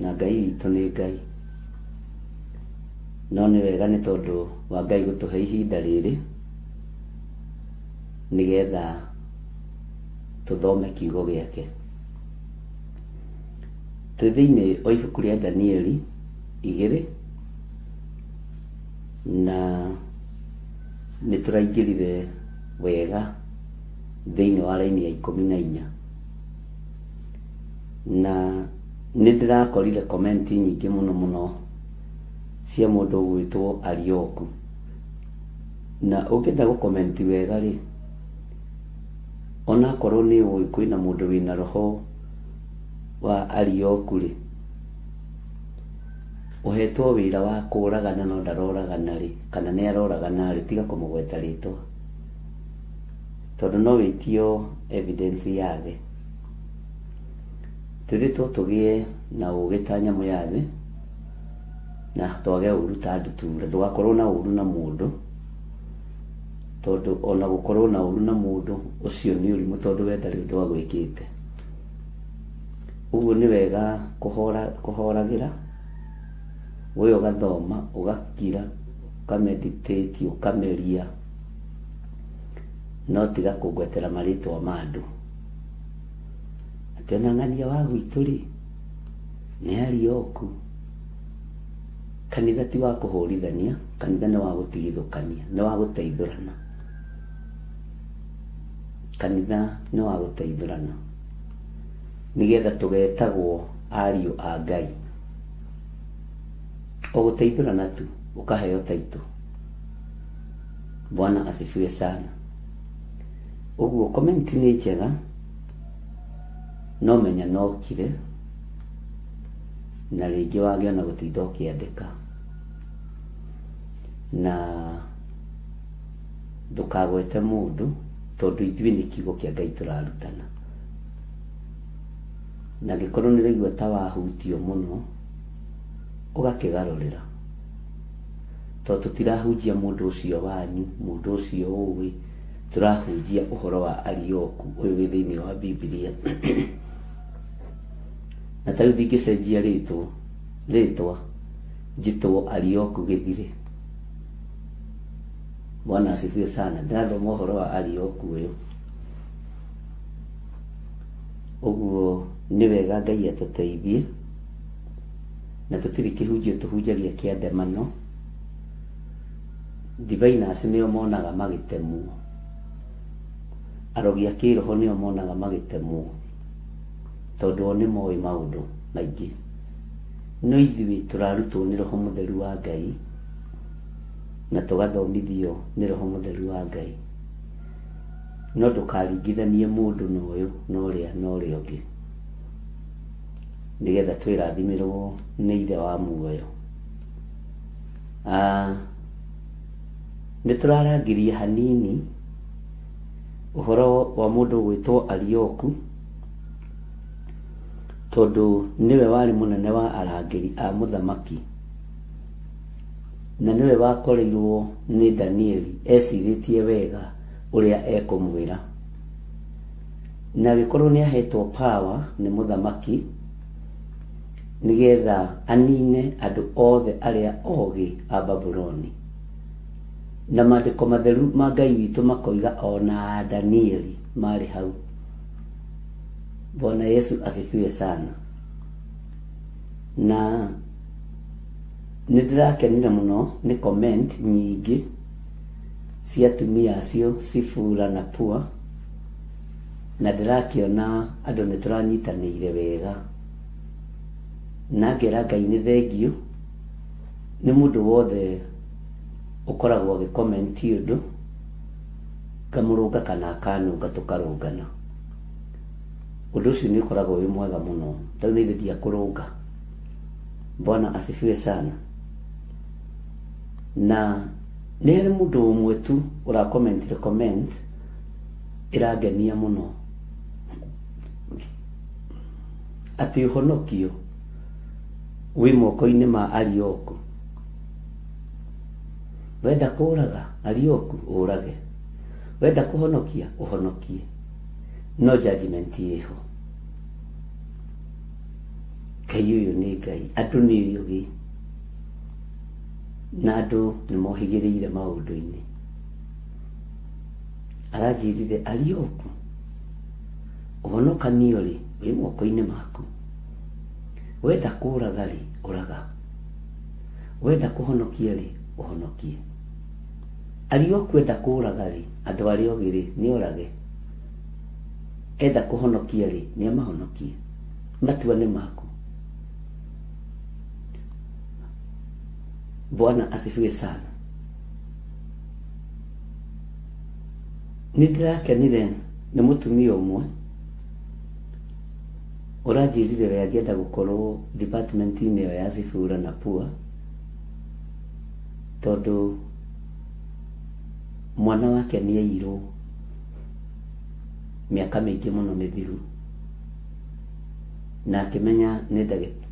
na Ngai witũ nĩ Ngai. No nĩ wega nĩ tondũ wa Ngai gũtũhe ihinda rĩrĩ nĩgetha tũthome kiugo gĩake. Twĩ thĩinĩ wa ibuku rĩa Danieli 2 na nĩ tũraingĩrire wega thĩinĩ wa raini ya 14 na nĩ ndĩrakorire komenti nyingĩ mũno mũno cia mũndũ ũgwĩtwo Arioku. Na ũngĩenda gũkomenti wega rĩ, onakorwo nĩ ũĩ kwĩna mũndũ wĩna roho wa Arioku rĩ, ũhetwo wĩra wa kũragana no ndaroragana rĩ, kana nĩ aroragana rĩ, tiga kũmũgweta rĩtwa, tondũ no wĩtio evidence yage. Twĩrĩtwo tũgĩe na ũgĩ ta nyamũ ya thĩ na twage ũru ta ndutura. Ndũgakorwo na ũru na mũndũ, tondũ ona gũkorwo na ũru na mũndũ ũcio nĩ ũrimũ, tondũ we ndarĩ ũndũ agwĩkĩte. Ũguo nĩ wega kũhoragĩra, we ũgathoma, ũgakira, ũkameditate, ũkameria, no tiga kũngwetera marĩtwa ma andũ. Atĩ ona ng'ania wa gwitũ rĩ, nĩ Arioku. Kanitha ti wa kũhũrithania, kanitha nĩ wa gũtigithũkania, nĩ wa gũteithũrana. Kanitha nĩ wa gũteithũrana nĩgetha tũgetagwo ariũ a Ngai. O gũteithũrana tu ũkaheo taitũ. Bwana asifiwe sana. Ũguo comment nĩ njega, no menya no kire na rĩngĩ wage ona gũtinda ũkĩandĩka, na ndũkagwete mũndũ, tondũ ithuĩ nĩ kiugo kĩa Ngai tũrarutana. Na angĩkorwo nĩ ũraigua ta wahutio mũno, ũgakĩgarũrĩra, tondũ tũtirahunjia mũndũ ũcio wanyu, mũndũ ũcio ũĩ, tũrahunjia ũhoro wa Arioku ũyũ wĩ thĩinĩ wa Bibilia. Na ta rĩu ndingĩcenjia rĩtwa njĩtwo Arioku gĩthirĩ. Bwana asifiwe sana. Ndĩrathoma ũhoro wa Arioku ũyũ. Ũguo nĩ wega Ngai atũteithie, na tũtirĩ kĩhunjio tũhunjagia kĩa ndemano. Diviners nĩo monaga magĩtemwo, arogi a kĩroho nĩo monaga magĩtemwo, tondũ o nĩ moĩ maũndũ maingĩ. No ithuĩ tũrarutwo nĩ Roho Mũtheru wa Ngai na tũgathomithio nĩ Roho Mũtheru wa Ngai. No ndũkaringithanie mũndũ na ũyũ na ũrĩa na ũrĩa ũngĩ, nĩgetha twĩrathimĩrwo nĩ Ithe wa muoyo. Nĩ tũrarangirie hanini ũhoro wa mũndũ ũgwĩtwo Arioku, tondũ nĩwe warĩ mũnene wa arangĩri a mũthamaki, na nĩwe wakoreirwo nĩ Danieli ecirĩtie wega ũrĩa ekũmwĩra, na agĩkorwo nĩ ahetwo power nĩ mũthamaki nĩgetha anine andũ othe arĩa ogĩ a Babuloni. Na maandĩko matheru ma Ngai witũ makoiga ona Danieli marĩ hau. Bwana Yesu asifiwe sana. Na nĩ ndĩrakenire mũno nĩ comment nyingĩ cia atumia acio Sifura na Pua. Na ndĩrakĩona andũ nĩ tũranyitanĩire wega, na ngera Ngai nĩ thengiũ nĩ mũndũ wothe ũkoragwo agĩ comment ũndũ, ngamũrũnga kana akanũnga tũkarũngana. Ũndũ ũcio nĩ ũkoragwo wĩ mwega mũno, tondũ nĩ ithe kũrũnga. Bwana asifiwe sana. Na nĩ harĩ mũndũ ũmwe tu ũrakomentire comment ĩrangenia mũno, atĩ ũhonokio wĩ moko-inĩ ma Arioku. Wenda kũraga Arioku, ũrage; wenda kũhonokia, ũhonokie, no judgment ĩho. Ngai ũyũ nĩ Ngai, andũ nĩ ũgĩ na andũ nĩ mohĩgĩrĩire maũndũ-inĩ. Aranjĩrire, Arioku, ũhonokanio rĩ wĩ moko-inĩ maku, wenda kũraga rĩ, ũraga, wenda kũhonokia rĩ, ũhonokie. Arioku enda kũraga rĩ, andũ arĩa ogĩ rĩ, nĩ orage, enda kũhonokia rĩ, nĩ amahonokie. Matua nĩ maku. Bwana asifiwe sana. Nĩ ndĩrakenire nĩ mũtumia ũmwe ũranjĩrire we angĩenda gũkorwo department-inĩ ĩyo ya Sifura na Pua, tondũ mwana wake nĩ airwo mĩaka mĩingĩ mũno mĩthiru, na akĩmenya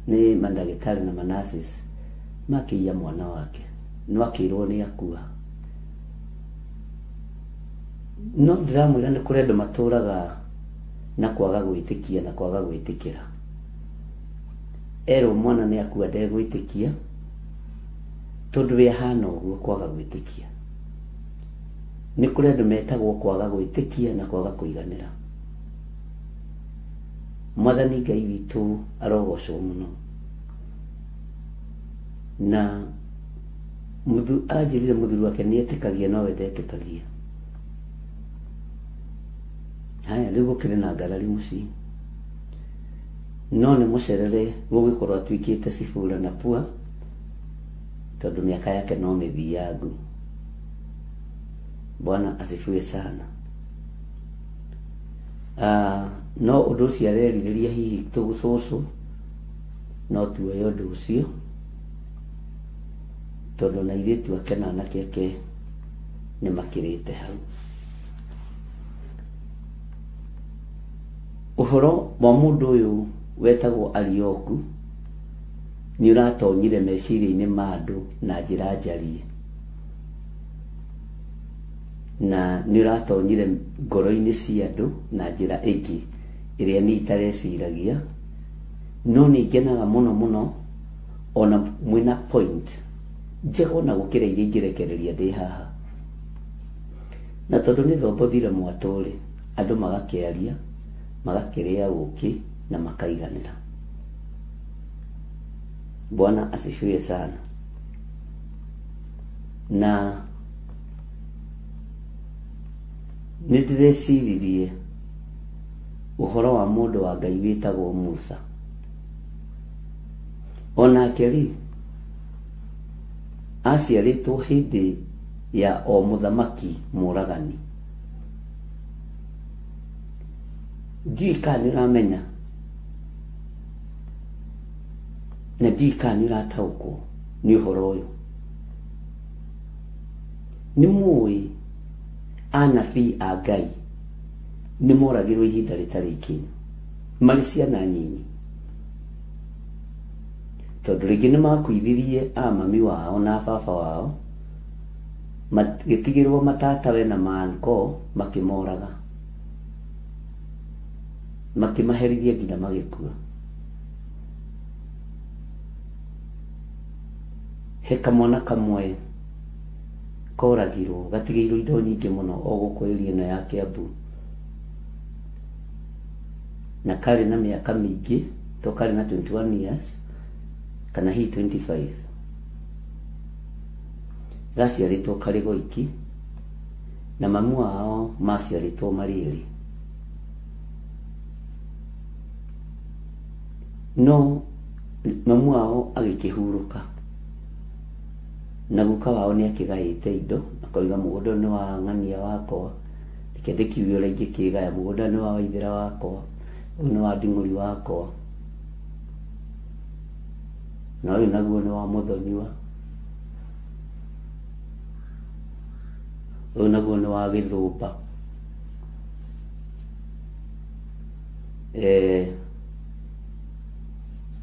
nĩ mandagĩtarĩ na manasis makĩiya mwana wake, no akĩirwo nĩ akua. No ndĩramwĩra nĩ kũrĩ andũ matũraga na kwaga gwĩtĩkia na kwaga gwĩtĩkĩra. Erwo mwana nĩ akua ndegwĩtĩkia, tondũ we ahana ũguo kwaga gwĩtĩkia. Nĩ kũrĩ andũ metagwo kwaga gwĩtĩkia na kwaga kũiganĩra. Mwathani Ngai witũ arogocwo mũno. Na anjĩrire mũthuri wake nĩ etĩkagia nowe ndetĩkagia. Haya, rĩu gũkĩrĩ na ngarari mũciĩ, no nĩ mũcerere gũgĩkorwo atuĩkĩte Sifura na Pua, tondũ mĩaka yake no mĩthiangu. Bwana asifiwe sana. No ũndũ ũcio arerirĩria hihi tũgũcũcũ, no tuoye ũndũ ũcio, tondũ na airĩtu ake na anake ake nĩ makĩrĩte hau. Ũhoro wa mũndũ ũyũ wetagwo Arioku nĩ ũratonyire meciria-inĩ ma andũ na njĩra njarie, na nĩ ũratonyire ngoro-inĩ cia andũ na njĩra ĩngĩ ĩrĩa niĩ itareciragia. No nĩ ngenaga mũno mũno ona mwĩna point njega ona gũkĩra iria ingĩrekereria ndĩ haha. Na tondũ nĩ thombothire mwatũ-rĩ, andũ magakĩaria, magakĩrĩa ũkĩ na makaiganĩra. Bwana asifiwe sana. Na nĩ ndĩreciririe ũhoro wa mũndũ wa Ngai wĩtagwo Musa. Onake rĩ, aciarĩtwo hĩndĩ ya o mũthamaki mũragani. Ndiũĩ kana nĩ ũramenya, na ndiũĩ kana nĩ ũrataũkwo nĩ ũhoro ũyũ. Nĩ mũĩ anabii a Ngai nĩ moragirwo ihinda rĩtarĩ ikinyu marĩ ciana nyinyi, tondũ rĩngĩ nĩ makuithirie a mami wao na baba wao, magĩtigĩrwo matatawe na maanko, makĩmoraga, makĩmaherithia nginya magĩkua. He kamwana kamwe koragirwo gatigĩirwo indo nyingĩ mũno o gũkũ area ĩno ya Kiambu, na karĩ na mĩaka mĩingĩ, to karĩ na 21 years kana hihi 25. Gaciarĩtwo karĩ goiki, na mamu wao maciarĩtwo marĩ erĩ. No mamu wao agĩkĩhurũka na guka wao nĩ akĩgaĩte indo akoiga mũgũnda ũyũ nĩ wa ng'ania wakwa, reke ndĩkiuge ũrĩa ingĩkĩgaya, mũgũnda ũyũ nĩ wa Waithĩra wakwa, ũyũ nĩ wa Nding'ũri wakwa, na ũyũ naguo nĩ wa Mũthoniwa, ũyũ naguo nĩ wa Gĩthũmba.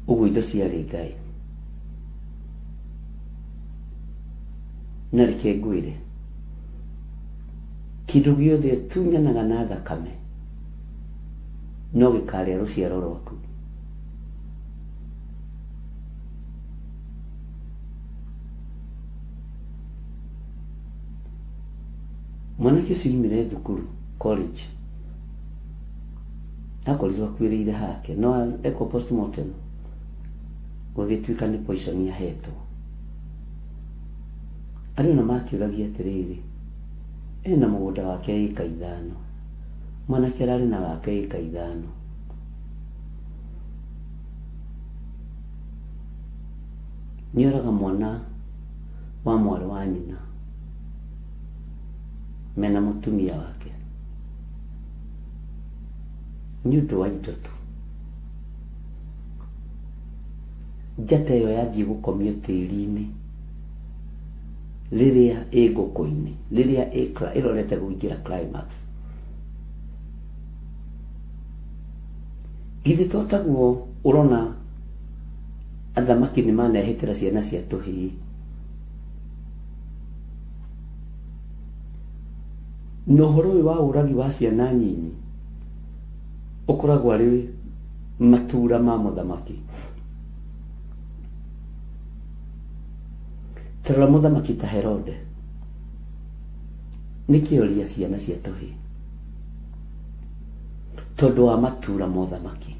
Ũguo indo ciarĩ Ngai. Na reke ngwĩre, kĩndũ gĩothe ũtunyanaga na thakame no gĩkarĩa rũciaro rwaku. Mwanake ũcio oimire thukuru college akorirwo akuĩrĩire hake, no ekwo postmortem gũgĩtuĩka nĩ poison ahetwo. Andũ ona makĩũragia atĩrĩrĩ, ena mũgũnda wake ĩka 5, mwanake ararĩ na wake ĩka 5. Nĩoraga mwana wa mwarĩ wa nyina mena mũtumia wake nĩ ũndũ wa indo tu. Njata ĩyo yathiĩ gũkomio tĩri-inĩ rĩrĩa ĩ ngũkũ-inĩ, rĩrĩa ĩrorete kũingĩra climax. Githĩ to taguo ũrona athamaki nĩ manehĩtĩra ciana cia tũhĩĩ. Na ũhoro ũyũ wa ũragi wa ciana nyinyi ũkoragwo arĩ matura ma mũthamaki. Ta rora mũthamaki ta Herode, nĩkĩ oria ciana cia tũhĩĩ? Tondũ wa matura ma ũthamaki.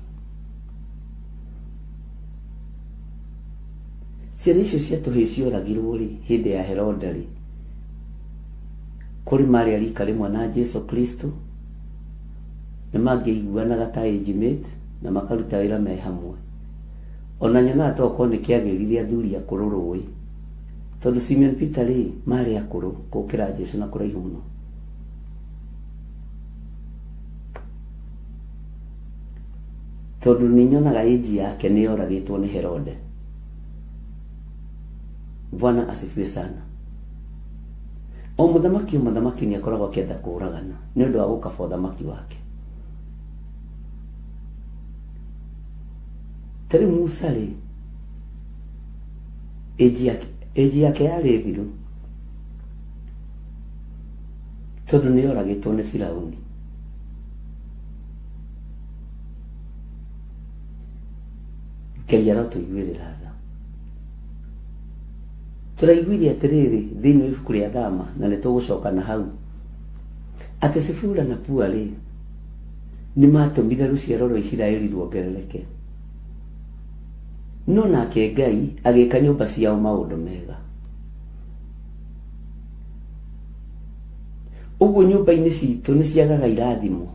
Ciana icio cia tũhĩĩ cioragirwo rĩ hĩndĩ ya Herode rĩ, kũrĩ marĩ a rika rĩmwe na Jesu Kristo, nĩ mangĩaiguanaga ta age mate na makaruta wĩra me hamwe. Ona nyonaga to okorwo nĩ kĩagĩrire athuri akũrũ rũĩ, tondũ Simeon Peter rĩ marĩ akũrũ gũkĩra Jesu na kũraihu mũno. Tondũ nĩ nyonaga age yake nĩ yoragĩtwo nĩ Herode. Bwana asifiwe sana. O mũthamaki o mũthamaki nĩ akoragwo akĩenda kũragana nĩ ũndũ wa gũkaba ũthamaki wake. Ta rĩu Musa rĩ, age yake yarĩ thiru tondũ nĩ yoragĩtwo nĩ Firauni. Ngai arotũiguĩrĩra tha. Tũraiguire atĩrĩrĩ thĩinĩ wa ibuku rĩa Thama, na nĩ tũgũcoka na hau, atĩ Sifura na Pua rĩ nĩ matũmire rũciaro rwa Isiraeli ruongerereke, no nake Ngai agĩka nyũmba ciao maũndũ mega. Ũguo nyũmba-inĩ citũ nĩ ciagaga irathimo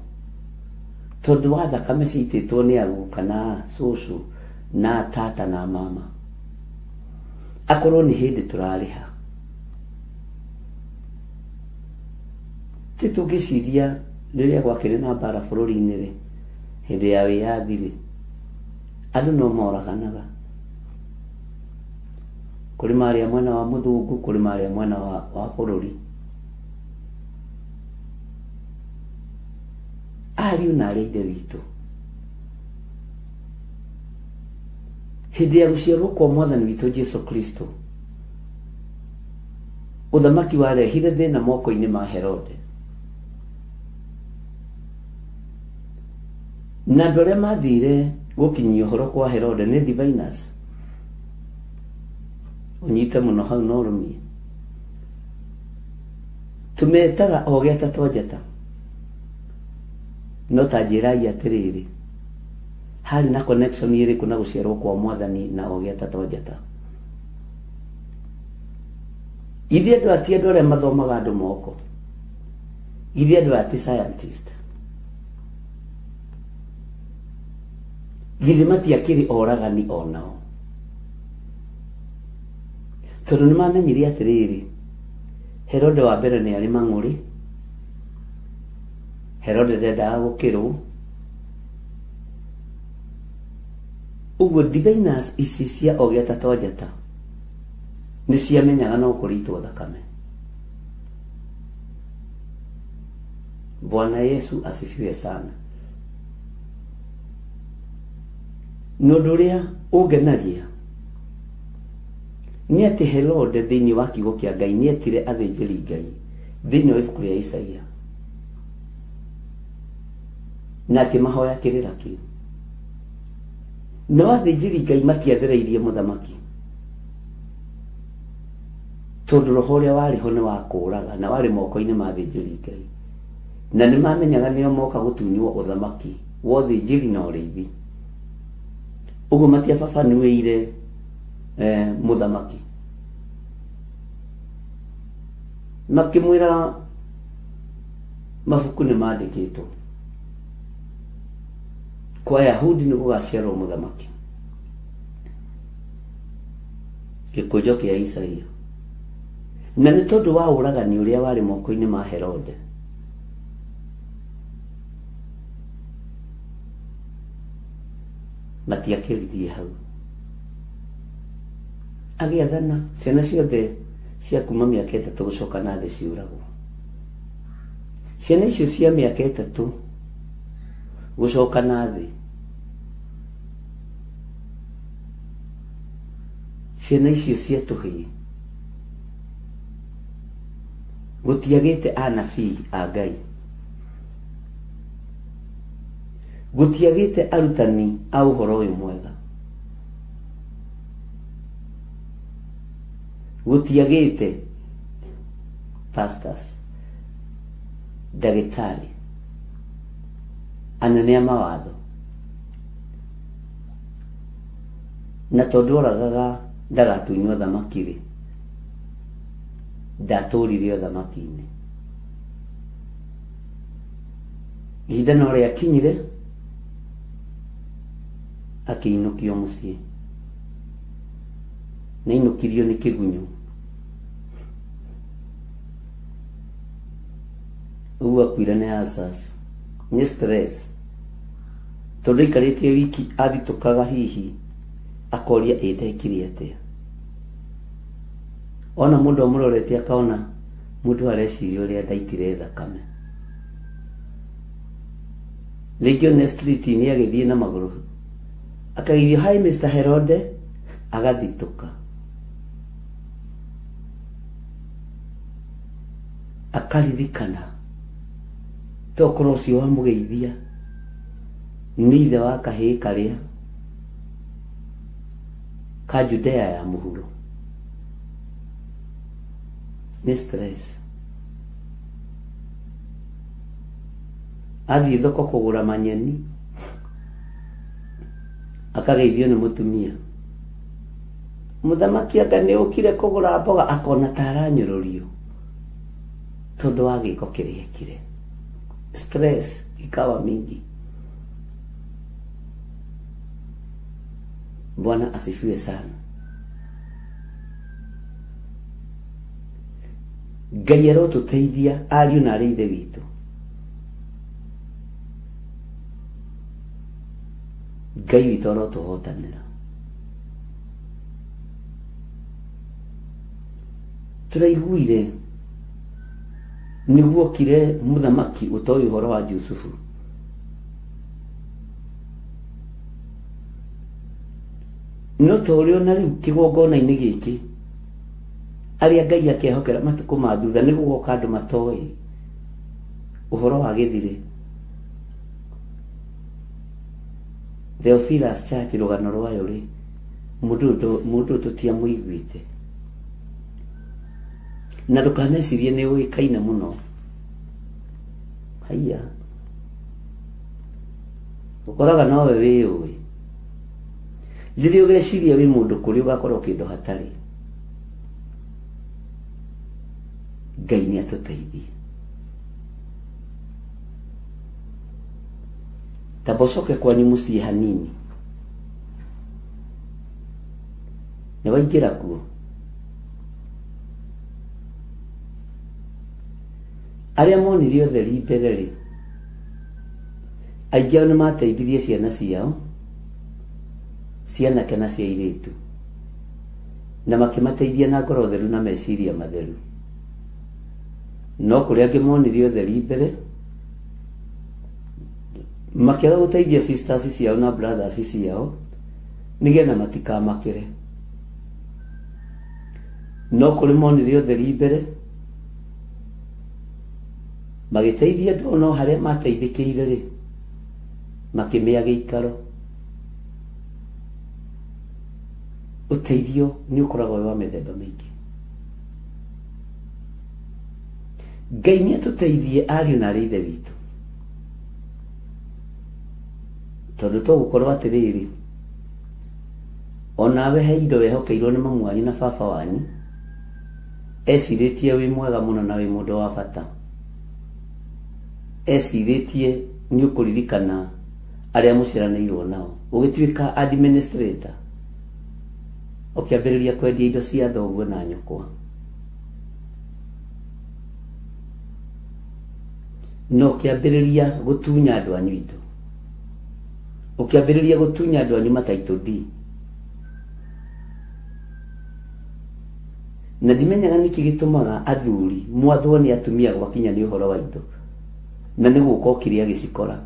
tondũ wa thakame ciaitĩtwo nĩ aguka na cũcũ na tata na mama. Akorwo nĩ hĩndĩ tũrarĩha, ti tũngĩciria rĩrĩa gwakĩrĩ na mbara bũrũri-inĩ rĩ, hĩndĩ ya wĩyathi rĩ, andũ no moraganaga. Kũrĩ marĩa mwena wa mũthũngũ, kũrĩ marĩa mwena wa bũrũri. Ariũ na arĩa ithe witũ, hĩndĩ ya gũciarwo kwa mwathani witũ Jesu Kristo, ũthamaki warehire thĩna moko-inĩ ma Herode. Na andũ arĩa mathire gũkinyia ũhoro kwa Herode nĩ diviners. Ũnyite mũno hau na ũrũmie. Tũmetaga ogĩ atatũ a njata. No ta njĩrai atĩrĩrĩ, harĩ na connection ĩrĩkũ na gũciarwo kwa mwathani na ogĩ atatũ a njata? Ithuĩ andũ ati andũ arĩa mathomaga andũ moko, ithuĩ andũ ati scientist, Githĩ matiakĩrĩ oragani onao? Tondũ nĩ mamenyire atĩrĩrĩ, Herode wa mbere nĩ arĩ mang'ũrĩ, Herode ndendaga gũkĩrwo. Ũguo diviners ici cia ogĩata to njata nĩ ciamenyaga no kũrĩitwo thakame. Bwana Yesu asifiwe sana. Na ũndũ ũrĩa ũngenagia nĩ atĩ Herode thĩinĩ wa kiugo kĩa Ngai nĩ etire athĩnjĩri Ngai thĩinĩ wa ibuku rĩa Isaia na akĩmahoya kĩrĩra kĩu. Nao athĩnjĩri Ngai matiathereirie mũthamaki tondũ roho ũrĩa warĩ ho nĩ wa kũũraga na warĩ moko-inĩ ma athĩnjĩri Ngai, na nĩ mamenyaga nĩo moka gũtunywo ũthamaki wa ũthĩnjĩri na ũrĩithi. Ũguo matiababanuĩire mũthamaki, makĩmwĩra mabuku nĩ mandĩkĩtwo kwa Ayahudi nĩ gũgaciarwo mũthamaki, gĩkũnjo kĩa Isaia. Na nĩ tondũ wa ũragani ũrĩa warĩ moko-inĩ ma Herode, matiakĩririe hau. Agĩathana ciana ciothe cia kuma mĩaka 3 gũcoka na thĩ ciũragwo. Ciana icio cia mĩaka 3 gũcoka na thĩ, ciana icio cia tũhĩĩ, gũtiagĩte anabii a Ngai, gũtiagĩte arutani a ũhoro ũyũ mwega, gũtiagĩte pastors, ndagĩtarĩ, anene a mawatho. Na tondũ oragaga ndagatunywo thamaki-rĩ, ndatũrire ũthamaki-inĩ. Ihinda no rĩakinyire akĩinũkio mũciĩ. Na ainũkirio nĩ kĩgunyũ. Ũguo akuire nĩ ulcers, nĩ stress. Tondũ aikarĩtie wiki athitũkaga hihi akoria ĩ ndekire atĩa. Ona mũndũ amũrorete akona mũndũ areciria ũrĩa ndaitire thakame. Rĩngĩ one street-inĩ agĩthiĩ na magũrũ akageithio hi Mr. Herode agathitũka. Akaririkana tokorwo ũcio wamũgeithia nĩ ithe wa kahĩĩ karĩa ka Judea ya mũhuro. Nĩ stress. Athiĩ thoko kũgũra manyeni akageithio nĩ mũtumia. Mũthamaki anga nĩ ũkire kũgũra mboga, akona ta aranyũrũrio tondũ wa gĩko kĩrĩa ekire. Stress ikawa mingi. Bwana asifiwe sana. Ngai arotũteithia ariũ na arĩ ithe witũ. Ngai witũ arotũhotanĩra. Tũraiguire nĩguokire mũthamaki ũtoĩ ũhoro wa Jusufu. No ta ũrĩa ona rĩu kĩgongona-inĩ gĩkĩ arĩa Ngai akehokera matukũ ma thutha nĩ gũgoka andũ matoĩ ũhoro wa gĩthirĩ. Theophilus Church rũgano rwayo rĩ, mũndũ ũyũ tũtiamũiguĩte. Na ndũkanecirie nĩ ũĩkaine mũno. Haiya. Ũkoraga nowe wĩyũĩ. Rĩrĩa ũgeciria wĩ mũndũ kũrĩ ũgakorwo kĩndũ hatarĩ. Ngai nĩ atũteithie. Tamba ũcoke kwanyu mũciĩ hanini. Nĩ waingĩra kuo. Arĩa monire ũtheri mbere rĩ, aingĩ ao nĩ mateithirie ciana ciao, cianake na cia airĩtu, na makĩmateithia na ngoro theru na meciria matheru. No kũrĩ angĩ monire ũtheri mbere, makĩaga gũteithia sisters ciao na brothers ciao, nĩgetha matikamakĩre. No kũrĩ monire ũtheri mbere, magĩteithia andũ no harĩa mateithĩkĩire rĩ, makĩmĩa gĩikaro. Ũteithio nĩ ũkoragwo wĩ wa mĩthemba mĩingĩ. Ngai nĩ atũteithie ariũ na arĩ ithe witũ, tondũ to gũkorwo atĩrĩrĩ, onawe he indo wehokeirwo nĩ mamu wanyu na baba wanyu, ecirĩtie wĩ mwega mũno na wĩ mũndũ wa bata, ecirĩtie nĩ ũkũririkana arĩa mũciaranĩirwo nao, ũgĩtuĩka administrator, ũkĩambĩrĩria kwendia indo cia thoguo na nyũkwa. Na ũkĩambĩrĩria gũtunya andũ anyu indo, ũkĩambĩrĩria gũtunya andũ anyu mataitũ D. Na ndimenyaga nĩkĩ gĩtũmaga athuri mwathwo nĩ atumia gwakinya nĩ ũhoro wa indo, na nĩ gũka okire agĩcikora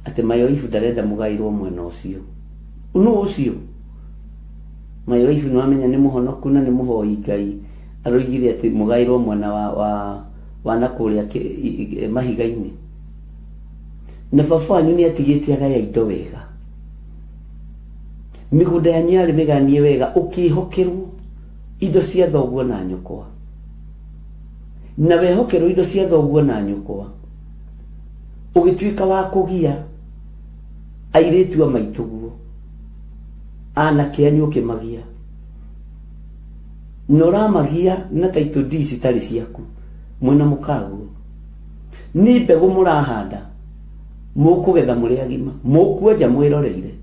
atĩ mayoibu ndarenda mũgaĩrwo mwena ũcio. Nũ ũcio? Mayoibu nĩ wamenya nĩ mũhonoku na nĩ mũhoi Ngai, aroigire atĩ mũgaĩrwo mwena wa na kũrĩa mahiga-inĩ. Na baba wanyu nĩ atigĩte agaya indo wega, mĩgũnda yanyu yarĩ mĩganie wega, ũkĩhokerwo indo cia thoguo na nyũkwa, na wehokerwo indo cia thoguo na nyũkwa, ũgĩtuĩka wa kũgia airĩtu a maitũguo, anake anyu ũkĩmagia, na ũramagia na title deeds citarĩ ciaku, mwĩna mũkaguo. Nĩ mbegũ mũrahanda, mũkũgetha mũrĩ agima, mũkuonja mwĩroreire.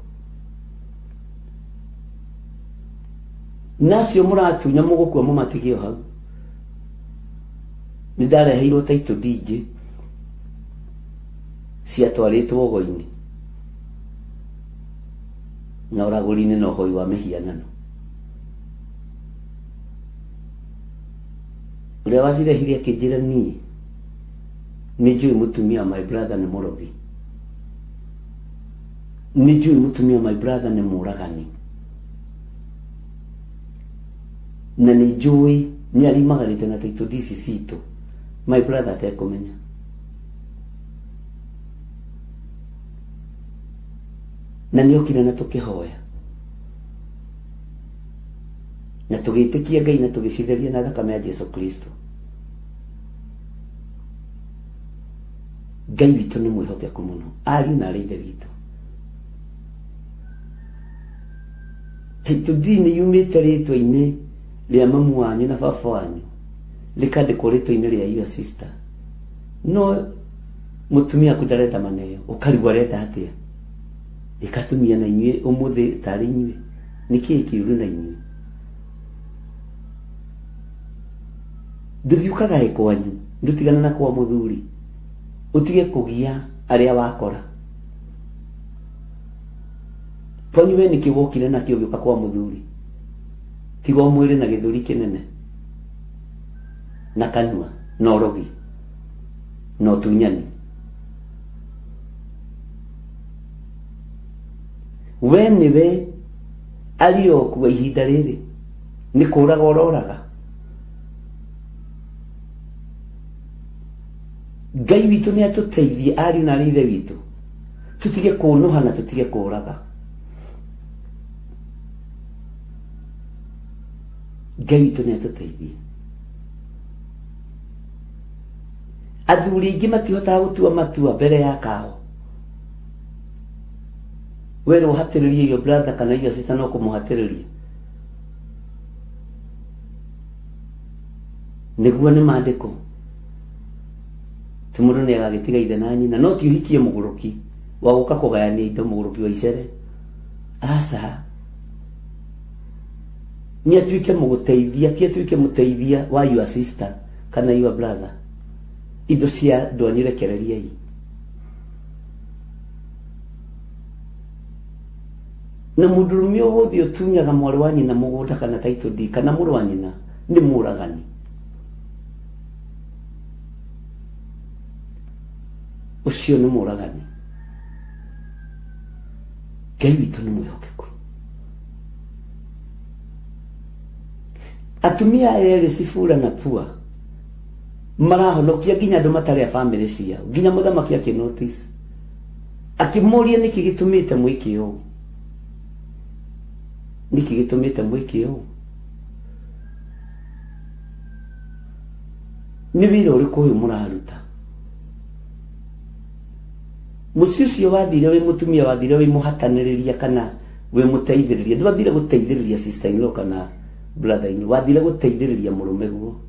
Na acio mũratunya mũgũkua mũmatige o hau. Nĩ ndareheirwo title deed ingĩ ciatwarĩtwo ũgo-inĩ na ũragũri-inĩ na ũhoi wa mĩhianano. Ũrĩa wacirehire akĩnjĩra niĩ nĩ njũĩ mũtumia wa my brother nĩ mũrogi, nĩ njũĩ mũtumia wa my brother nĩ mũragani, na nĩ njũĩ nĩ arimagarĩte na title deeds citũ my brother atekũmenya. Na nĩ okire na tũkĩhoya na tũgĩtĩkia Ngai na tũgĩcitheria na thakame ya Jesu Kristo. Ngai witũ nĩ mwĩhokeku mũno, ariũ na arĩ ithe witũ. Title deed nĩ yumĩte rĩtwa-inĩ rĩa mamu wanyu na baba wanyu, rĩkandĩkwo rĩtwa-inĩ rĩa your sister. No mũtumia aku ndarenda maneo, ũkarigwo arenda atĩa? Ĩkatumia na inyuĩ ũmũthĩ tarĩ inyuĩ, nĩkĩĩ kĩũru na inyuĩ? Ndũthiĩ ũkagae kwanyu, ndũtigane na kwa mũthuri, ũtige kũgia arĩa wakora. Kwanyu we nĩkĩ wokire nakĩo ũgĩũka kwa mũthuri? Tiga o mwĩrĩ na gĩthũri kĩnene na kanua na ũrogi na ũtunyani. We nĩwe arioku ihinda rĩrĩ nĩ kũraga ũroraga. Ngai witũ nĩ atũteithie ariũ na arĩ ithe witũ, tũtige kũnũha na tũtige kũraga. Ngai witũ nĩ atũteithie. Athuri aingĩ matihotaga gũtua matua mbere ya kao. Werwo hatĩrĩrie your brother kana your sister no kũmũhatĩrĩria. Nĩguo nĩ maandĩko ti mũndũ nĩ agagĩtiga ithe na nyina, no ti ũhikie mũgũrũki wa gũka kũgayania indo, mũgũrũki wa icere. Aca. Nĩ atuĩke mũgũteithia, ti atuĩke mũteithia wa your sister kana your brother. Indo cia andũ anyu rekereriai. Na mũndũrũme o wothe ũtunyaga mwarĩ wa nyina mũgũnda kana title deed kana mũrũ wa nyina nĩ mũragani. Ũcio nĩ mũragani. Ngai witũ nĩ mwĩhokeku. Atumia aya erĩ Sifura na Pua marahonokia nginya andũ matarĩ a bamĩrĩ ciao, nginya mũthamaki akĩ notice akĩmũria nĩkĩ gĩtũmĩte mwĩke ũũ, nĩkĩ gĩtũmĩte mwĩke ũũ, nĩ wĩra ũrĩkũ ũyũ mũraruta? Mũciĩ ũcio wathire wĩ mũtumia, wathire wĩ mũhatanĩrĩria kana wĩ mũteithĩrĩria, ndwathire gũteithĩrĩria sister in law kana brother in law, wathire gũteithĩrĩria mũrũme guo.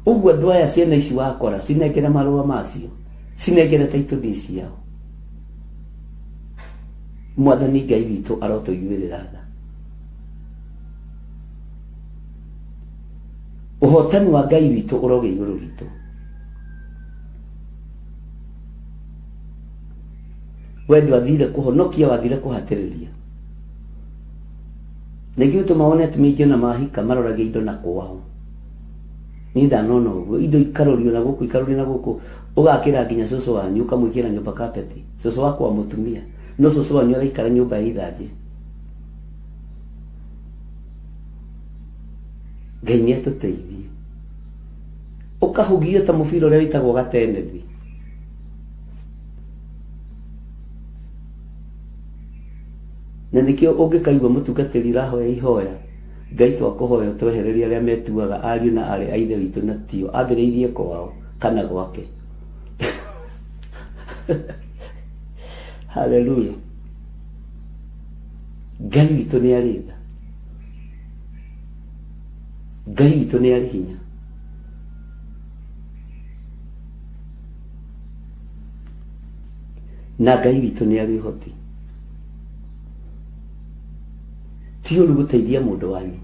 Ũguo andũ aya ciana ici wakora cinengere marũa macio, cinengere title deed ciao. Mwathani Ngai witũ arotũiguĩrĩra tha. Ũhotani wa Ngai witũ ũrogĩa igũrũ ritũ. We ndwathire kũhonokia, wathire kũhatĩrĩria. Na ithuĩ tũma wone atumia aingĩ ona mahika maroragia indo na kwao. Niĩ ndanona ũguo, indo ikarorio na gũkũ, ikarorio na gũkũ, ũgakĩra nginya cũcũ wanyu ũkamwĩkĩra nyũmba kapeti, cũcũ wakwa wa mũtumia, no cũcũ wanyu araikara nyũmba ya ithanjĩ. Ngai nĩ atũteithie. Ũkahugio ta mũbira ũrĩa wĩtagwo gatenethi. Na nĩkĩo ũngĩkaigua mũtungatĩri ũrahoya ihoya, Ngai twakũhoya ũtwehererie arĩa metuaga ariũ na aarĩ a Ithe witũ na tio, ambĩrĩirie kwao kana gwake. Haleluya. Ngai witũ nĩ arĩ tha. Ngai witũ nĩ arĩ hinya. Na Ngai witũ nĩ arĩ ũhoti. Ti ũru gũteithia mũndũ wanyu,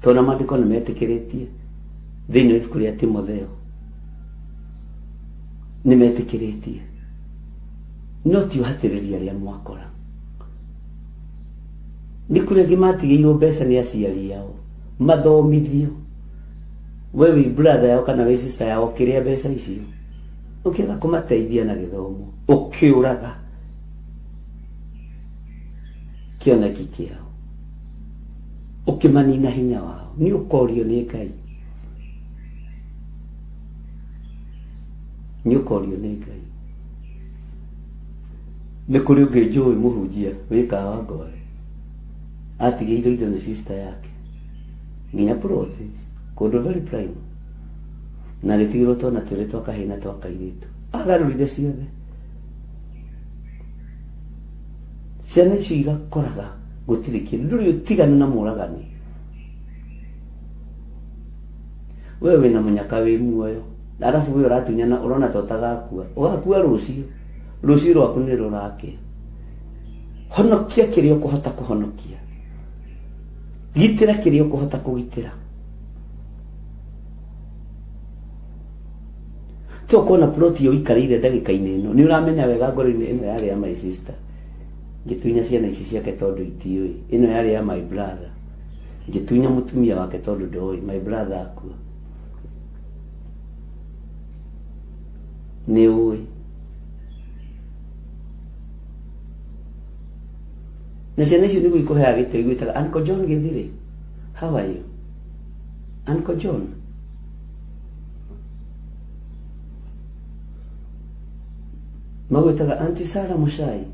tondũ maandĩko nĩ metĩkĩrĩtie thĩinĩ wa ibuku rĩa Timotheo, nĩ metĩkĩrĩtie, no ti ũhatĩrĩria arĩa mwakora. Nĩ kũrĩ angĩ matigĩirwo mbeca nĩ aciari ao mathomithio, we wĩ brother yao kana wĩ sister yao ũkĩrĩa mbeca icio, ũkĩaga kũmateithia na gĩthomo, ũkĩũraga kĩoneki kĩao, ũkĩmanina hinya wao, nĩ ũkorio nĩ Ngai, nĩ ũkorio nĩ Ngai. Nĩ kũrĩ ũngĩ njũĩ mũhunjia wĩ Kawangware, atigĩirwo indo nĩ sister yake nginya plot kũndũ very prime, na agĩtigĩrwo twana twĩrĩ twa kahĩĩ na twa kairĩtu, agarũrire ciothe. Ciana icio igakoraga gũtirĩ kĩndũ, ndũrĩ ũtiganu na mũragani. We wĩna mũnyaka wĩ muoyo, arabu we ũratunyana ũrona ta ũtagakua, ũgakua rũciũ, rũciũ rwaku nĩ rũrakĩa. Honokia kĩrĩa ũkũhota kũhonokia, gitĩra kĩrĩa ũkũhota kũgitĩra. To kuona plot ĩyo ũikarĩire ndagĩka-inĩ ĩno, nĩ ũramenya wega ngoro-inĩ ĩno yarĩ ya my sister. Ngĩtunya ciana ici ciake tondũ itiũĩ. Ĩno yarĩ ya my brother. Ngĩtunya mũtumia wake tondũ ndoĩ. My brother akua. Nĩ ũĩ. Na ciana icio nĩguo ikũheaga gĩtĩo, igwĩtaga Uncle John Gĩthirĩ. How are you? Uncle John. Magwĩtaga Auntie Sarah Muchai,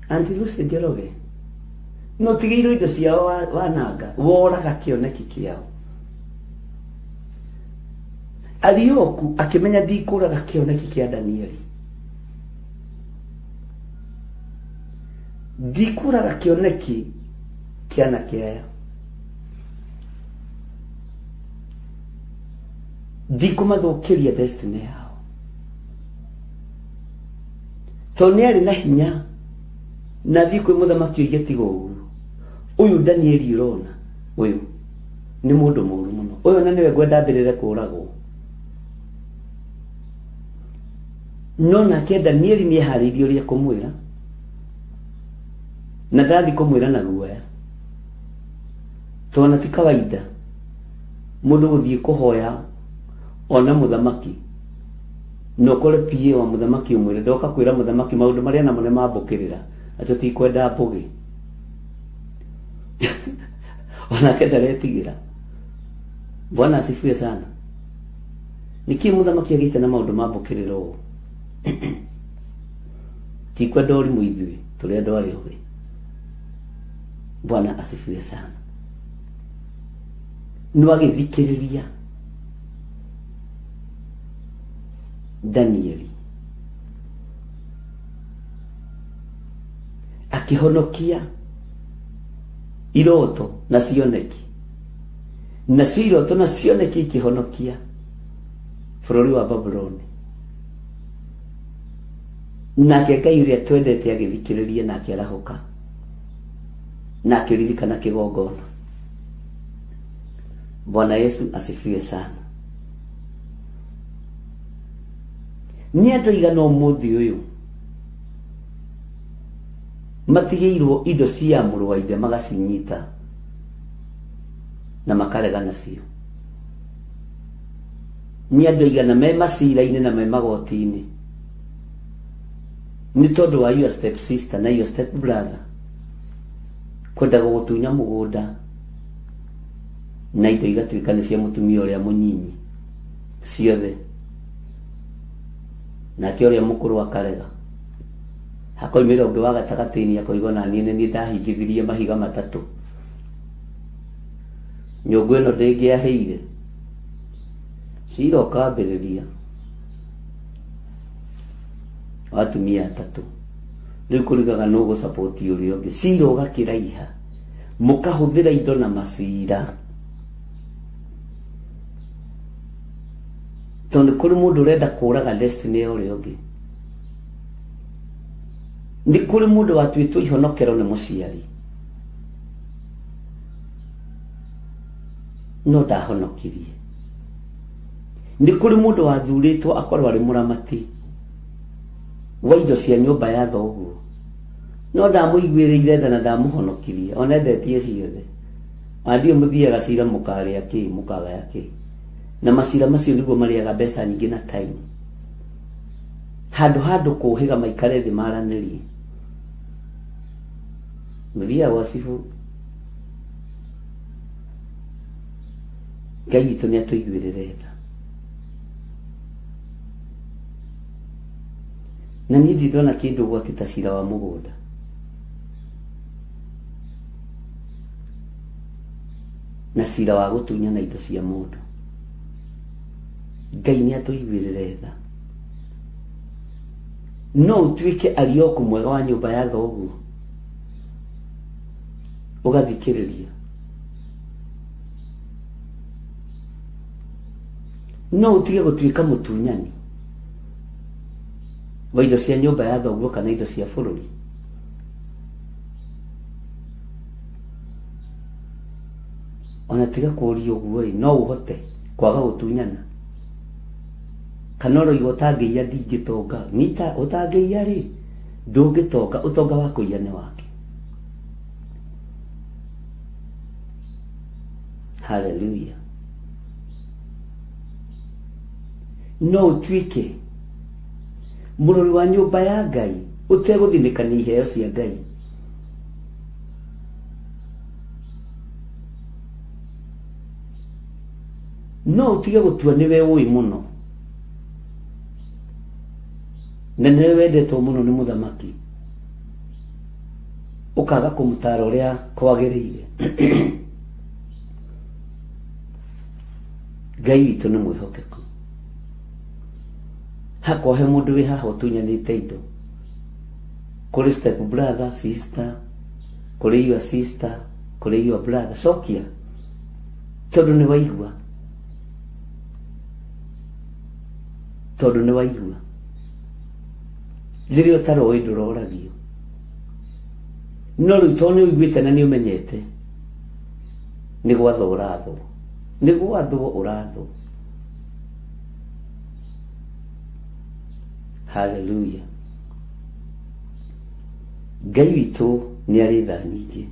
Auntie Lucy Njoroge. No tigĩirwo indo ciao wananga, woraga kĩoneki kĩao. Arioku akĩmenya ndikũraga kĩoneki kĩa Danieli. Ndikũraga kĩoneki kĩa anake aya. Ndikũmathũkĩria destiny yao. Tondũ nĩ arĩ na hinya na athiĩ kwĩ mũthamaki oige tiga ũguo. Ũyũ Danieli ũrona Ũyũ nĩ mũndũ mũru mũno. Ũyũ na nĩwe ngwenda ambĩrĩre kũragwo. No nake Danieli nĩ eharĩirie ũrĩa kũmwĩra, na ndarathiĩ kũmwĩra na guoya, tondũ ti kawaida mũndũ gũthiĩ kũhoya ona mũthamaki na ũkore PA wa mũthamaki ũmwĩre ndoka kwĩra mũthamaki maũndũ marĩa namo nĩ mambũkĩrĩra atĩ tikwenda mbũgĩ. Onake ndaretigĩra. Bwana asifiwe sana. Nĩkĩ mũthamaki agĩte na maũndũ ma mbũkĩrĩra ũũ? Tikwenda ũrimũ, ithuĩ tũrĩ andũ arĩa ogĩ. Bwana asifiwe sana. No agĩthikĩrĩria Danieli, akĩhonokia iroto na cioneki, nacio iroto na cioneki ikĩhonokia bũrũri wa Babuloni. Nake Ngai ũrĩa twendete agĩthikĩrĩria na akĩarahũka na akĩririkana kĩgongona. Bwana Yesu asifiwe sana. Nĩ andũ aigana ũmũthĩ ũyũ matigĩirwo indo cia mũrũ wa ithe magacinyita na makarega nacio? Nĩ andũ aigana me macira-inĩ na me magoti-inĩ nĩ tondũ wa your step sister na your step brother kwenda gũgũtunya mũgũnda na indo igatuĩka nĩ cia mũtumia ũrĩa mũnyinyi ciothe, nake ũrĩa mũkũrũ akarega? Hakoimĩra ũngĩ wa gatagatĩ-inĩ akoiga, ona niĩ nĩ niĩ ndahingithirie mahiga matatũ, nyũngũ ĩno ndĩngĩahĩire. Cira ũkambĩrĩria wa atumia atatũ. Rĩu kũrigaga nũ gũcapoti ũrĩa ũngĩ. Cira ũgakĩraiha, mũkahũthĩra indo na macira, tondũ nĩ kũrĩ mũndũ ũrenda kũraga destiny ya ũrĩa ũngĩ. Nĩ kũrĩ mũndũ watuĩtwo ihonokero nĩ mũciari no ndahonokirie. Nĩ kũrĩ mũndũ wathurĩtwo akorwo arĩ mũramati wa indo cia nyũmba ya thoguo no ndamũiguĩrĩire tha na ndamũhonokirie, ona endetie ciothe. Ona ndiũ mũthiaga cira mũkarĩa kĩ, mũkagaya kĩ, na macira macio nĩguo marĩaga mbeca nyingĩ na time, handũ handũ kũhĩga maikare thĩ maranĩrie. Mũthiaga gwa cibũ. Ngai witũ nĩ atũiguĩrĩre tha. Na niĩ ndirĩ ndona kĩndũ ũgwati ta cira wa mũgũnda na cira wa gũtunyana indo cia mũndũ. Ngai nĩ atũiguĩrĩre tha. No ũtuĩke Arioku mwega wa nyũmba ya thoguo, ũgathikĩrĩria. No ũtige gũtuĩka mũtunyani wa indo cia nyũmba ya thoguo kana indo cia bũrũri. Ona tiga kũũria ũguo ĩ, no ũhote kwaga gũtunyana? Kana ũroiga ũtangĩiya ndingĩtonga? Nita ũtangĩiya rĩ, ndũngĩtonga. Ũtonga wa kũiya nĩ wake. Haleluya. No ũtuĩke mũrori wa nyũmba ya Ngai ũtegũthinĩka nĩ iheo cia Ngai? No ũtige gũtua nĩwe ũĩ mũno na nĩwe wendetwo mũno nĩ mũthamaki, ũkaga kũmũtara ũrĩa kwagĩrĩire? Ngai witũ nĩ mwĩhokeku. Hakwa he mũndũ wĩ haha ũtunyanĩte indo kũrĩ step brother, sister, kũrĩ your sister, kũrĩ your brother, cokia, tondũ nĩ waigua, tondũ nĩ waigua. Rĩrĩa ũtaroĩ ndũroragio, no rĩu tondũ nĩ ũiguĩte na nĩ ũmenyete. Nĩ gwathwo ũrathwo, nĩ gwathwo ũrathwo. Haleluya. Ngai witũ nĩ arĩ tha nyingĩ.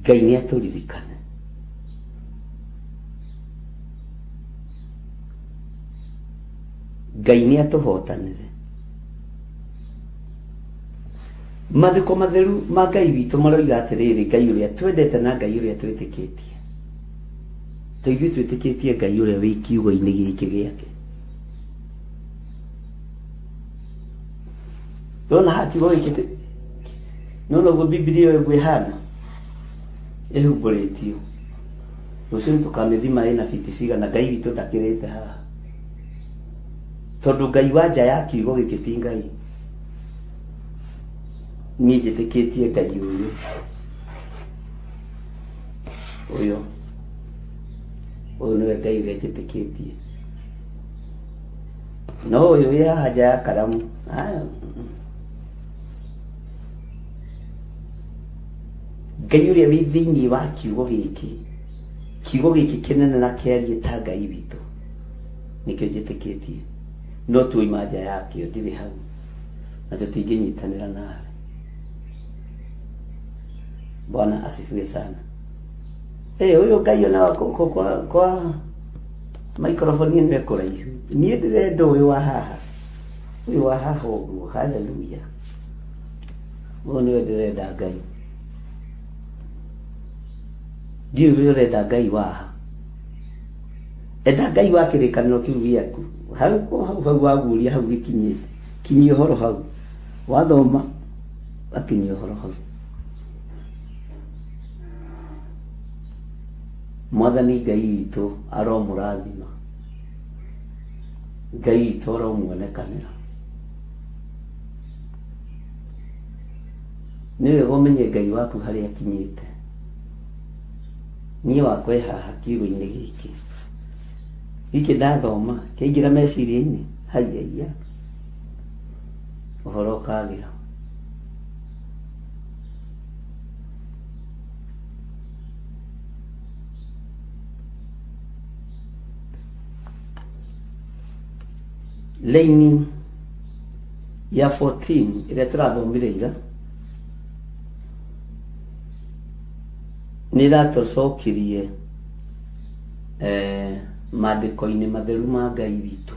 Ngai nĩ atũririkane. Ngai nĩ atũhotanĩre. Maandĩko matheru ma Ngai witũ maroiga atĩrĩrĩ, Ngai ũrĩa twendete na Ngai ũrĩa twĩtĩkĩtie. To ithuĩ twĩtĩkĩtie Ngai ũrĩa wĩ kiugo-inĩ gĩkĩ gĩake. Ndona haha kiugo gĩkĩ nĩwona ũguo Bibilia ĩyo ũguo ĩhana ĩhumbũrĩtio. Rũciũ nĩtũkamĩthima ĩna biti cigana, Ngai witũ ndakĩrĩte haha. Tondũ Ngai wa nja ya kiugo gĩkĩ ti Ngai. Niĩ njĩtĩkĩtie Ngai ũyũ. Ũyũ. Ũyũ nĩwe Ngai ũrĩa njĩtĩkĩtie. No ũyũ wĩ haha nja ya karamu. Aya. Ngai ũrĩa wĩ thĩinĩ wa kiugo gĩkĩ, kiugo gĩkĩ kĩnene na kĩariĩ ta Ngai witũ, nĩkĩo njĩtĩkĩtie. No tuoima nja yakĩo, ndirĩ hau, na tũtingĩnyitanĩra nawe. Bwana asifiwe sana. Eh, ũyũ Ngai ona kwa, kwa, kwa microphone ĩno ĩkũraihu. Niĩ ndĩrenda ũyũ wa haha. Ũyũ wa haha ũguo. Hallelujah. Ũyũ nĩwe ndĩrenda Ngai. Ndiũĩ ũrĩa ũrenda Ngai waha. Enda Ngai wa kĩrĩkanĩro kĩu gĩaku. Hau hau hau waguũria hau gĩkinyĩte. Kinyia ũhoro hau. Wathoma gakinyia ũhoro hau. Mwathani Ngai witũ aromũrathima. Ngai witũ aromuonekanĩra. Nĩ wega ũmenye Ngai waku harĩa akinyĩte. Niĩ wakwa e haha kiugo-inĩ gĩkĩ. Gĩkĩ ndathoma kĩaingĩra meciria-inĩ, haiya, ũhoro ũkagĩra. Laini ya 14 ĩrĩa tũrathomire ira nĩ ĩratũcokirie eh, maandĩko-inĩ matheru ma Ngai witũ.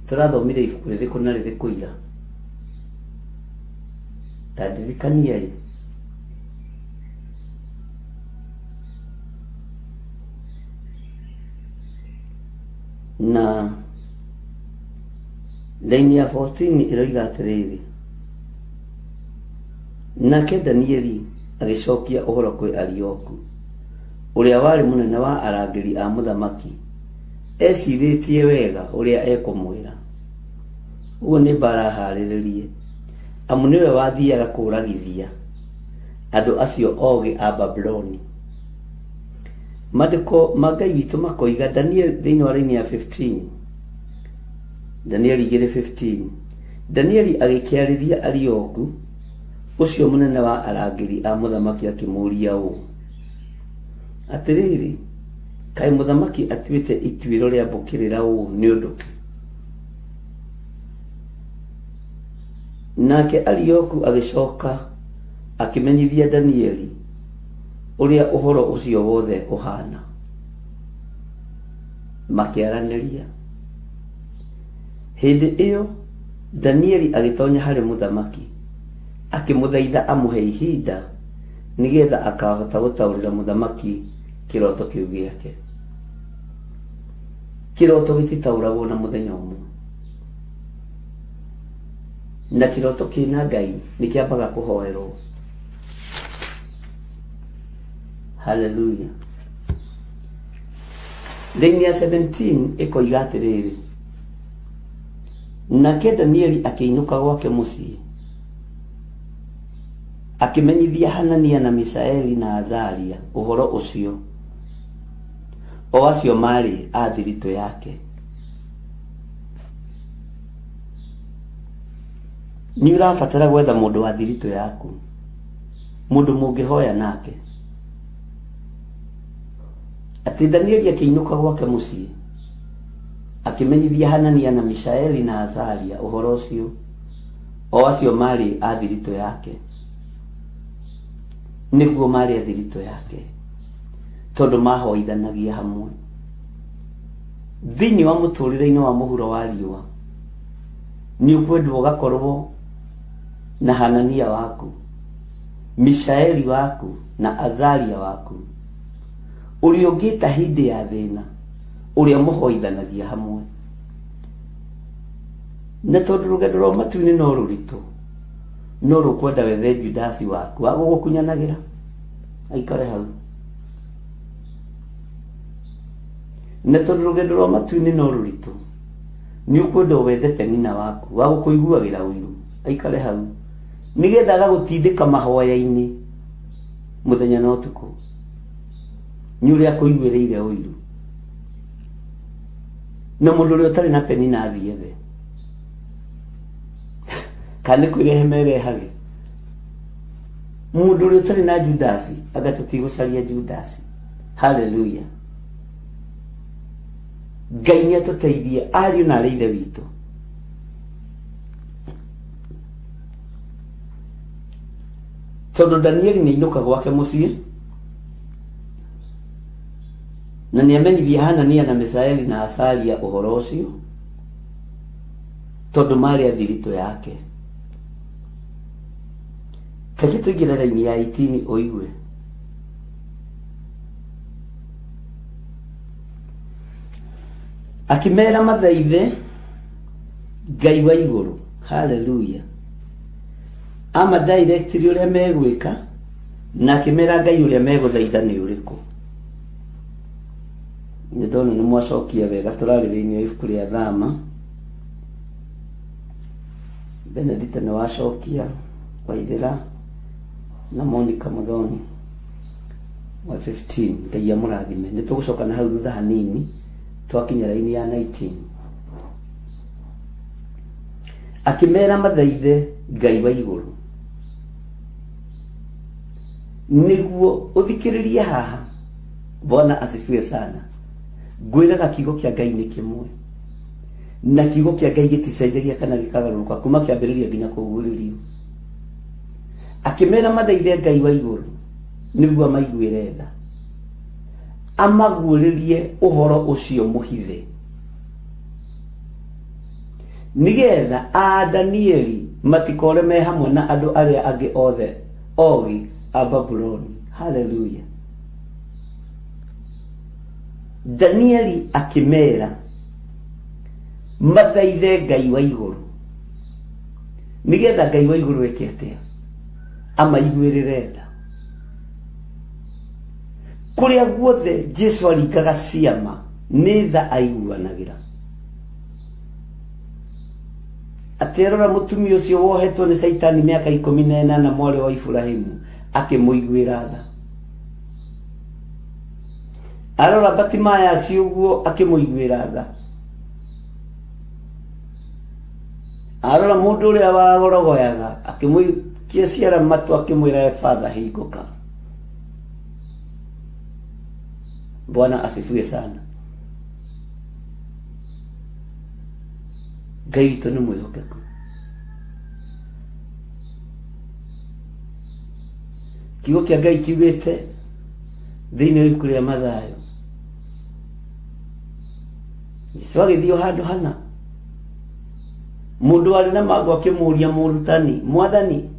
Tũrathomire ibuku rĩrĩkũ na rĩrĩkũ ira? Ta ndirikaniai. Na raini ya 14 ĩroiga atĩrĩrĩ, nake Danieli agĩcokia ũhoro kwĩ Arioku, ũrĩa warĩ mũnene wa arangĩri a mũthamaki, ecirĩtie wega ũrĩa ekũmwĩra. Ũguo nĩ mbaara aharĩrĩrie, amu nĩwe wathiaga kũũragithia andũ acio ogĩ a Babuloni. Maandĩko ma Ngai witũ makoiga Daniel thĩinĩ wa raini ya 15, Danieli 2:15, Danieli agĩkĩarĩria Arioku, ũcio mũnene wa arangĩri a mũthamaki akĩmũũria ũũ, Atĩrĩrĩ, kaĩ mũthamaki atuĩte ituĩro rĩa mbũkĩrĩra ũũ nĩ ũndũ kĩ? Nake Arioku agĩcoka akĩmenyithia Danieli ũrĩa ũhoro ũcio wothe ũhaana. Makĩaranĩria. Hĩndĩ ĩyo Danieli agĩtonya harĩ mũthamaki, akĩmũthaitha amũhe ihinda nĩgetha akahota gũtaũrĩra mũthamaki kĩroto kĩu gĩake. Kĩroto gĩtitaũragwo na mũthenya ũmwe. Na kĩroto kĩna Ngai nĩ kĩambaga kũhoerwo. Haleluya. Thĩinĩ ya 17 ĩkoiga atĩrĩrĩ, nake Danieli akĩinũka gwake mũciĩ, akĩmenyithia Hanania na Mishaeli na Azaria ũhoro ũcio, o acio maarĩ a thiritũ yake. Nĩ ũrabatara gwetha mũndũ wa thiritũ yaku, mũndũ mũngĩhoya nake. Atĩ Danieli akĩinũka gwake mũciĩ, akĩmenyithia Hanania na Mishaeli na Azaria ũhoro ũcio, o acio maarĩ a thiritũ yake. Nĩguo maarĩ a thiritũ yake, tondũ mahoithanagia hamwe. Thĩinĩ wa mũtũrĩre-inĩ wa mũhuro wa riũa, nĩ ũkwendwo ũgakorwo na Hanania waku, Mishaeli waku na Azaria waku, ũrĩa ũngĩta hĩndĩ ya thĩna, ũrĩa mũhoithanagia hamwe. Na tondũ rũgendo rwa matu-inĩ no rũritũ, no rũkwenda wethe Judasi waku wa gũgũkunyanagĩra aikare hau. Na tondũ rũgendo rwa matu-inĩ no rũritũ, nĩ ũkwenda wethe Penina waku wa gũkũiguagĩra ũiru aikare hau, nĩgetha agagũtindĩka mahoya-inĩ mũthenya na ũtukũ, nĩ ũrĩa akũiguĩrĩire ũiru. Na mũndũ ũrĩa ũtarĩ na Penina athiĩ ethe, kana nĩ kwĩrehe merehage. Mũndũ ũrĩa ũtarĩ na Judasi anga tũtigũcaria Judasi. Haleluya. Ngai nĩ atũteithie ariũ na arĩ ithe witũ. Tondũ Danieli nĩ ainũka gwake mũciĩ na nĩ amenyithia Hanania na Misaeli na Asaria ũhoro ũcio, tondũ marĩ a thiritũ yake. Reke tũingĩre raini ya 18 ũigue. Akĩmera mathaithe Ngai wa igũrũ. Haleluya. Ama directly ũrĩa megwĩka na akĩmera Ngai ũrĩa megũthaitha nĩ ũrĩkũ. Nĩ ndona nĩ mwacokia wega, tũrarĩ thĩinĩ wa ibuku rĩa Thama. Benedita nĩ wacokia, Waithĩra na Monica Muthoni wa 15. Ngai amũrathime. Nĩ tũgũcoka na hau thutha hanini twakinya raini ya 19. Akĩmera mathaithe Ngai wa igũrũ nĩguo ũthikĩrĩrie haha. Bwana asifiwe sana. Ngwĩraga kiugo kĩa Ngai nĩ kĩmwe, na kiugo kĩa Ngai gĩticenjagia kana gĩkagarũrũka kuma kĩambĩrĩria nginya kũguũrĩrio. Akĩmera mathaithe Ngai wa igũrũ nĩguo amaiguĩre tha, amaguũrĩrie ũhoro ũcio mũhithe, nĩgetha a Danieli matikore me hamwe na andũ arĩa angĩ othe ogĩ a Babuloni. Haleluya. Danieli akĩmera mathaithe Ngai wa igũrũ, nĩgetha Ngai wa igũrũ eke atĩa? Amaiguĩrĩre tha. Kũrĩa guothe Jesu aringaga ciama, nĩ tha aiguanagĩra. Atĩ arora mũtumia ũcio wohetwo nĩ Caitani mĩaka 18, mwarĩ wa Iburahimu, akĩmũiguĩra tha. Arora Batimayasi ũguo, akĩmũiguĩra tha. Arora mũndũ ũrĩa wagorogoyaga, akĩmũikia ciara matũ, akĩmwĩra ebatha hingũka. Bwana asifiwe sana. Ngai witũ nĩ mwĩhokeku. Kiugo kĩa Ngai kiugĩte thĩinĩ wa ibuku rĩa Mathayo, Jesu agĩthiĩ o handũ hana, mũndũ warĩ na mangũ akĩmũũria, mũrutani, mwathani,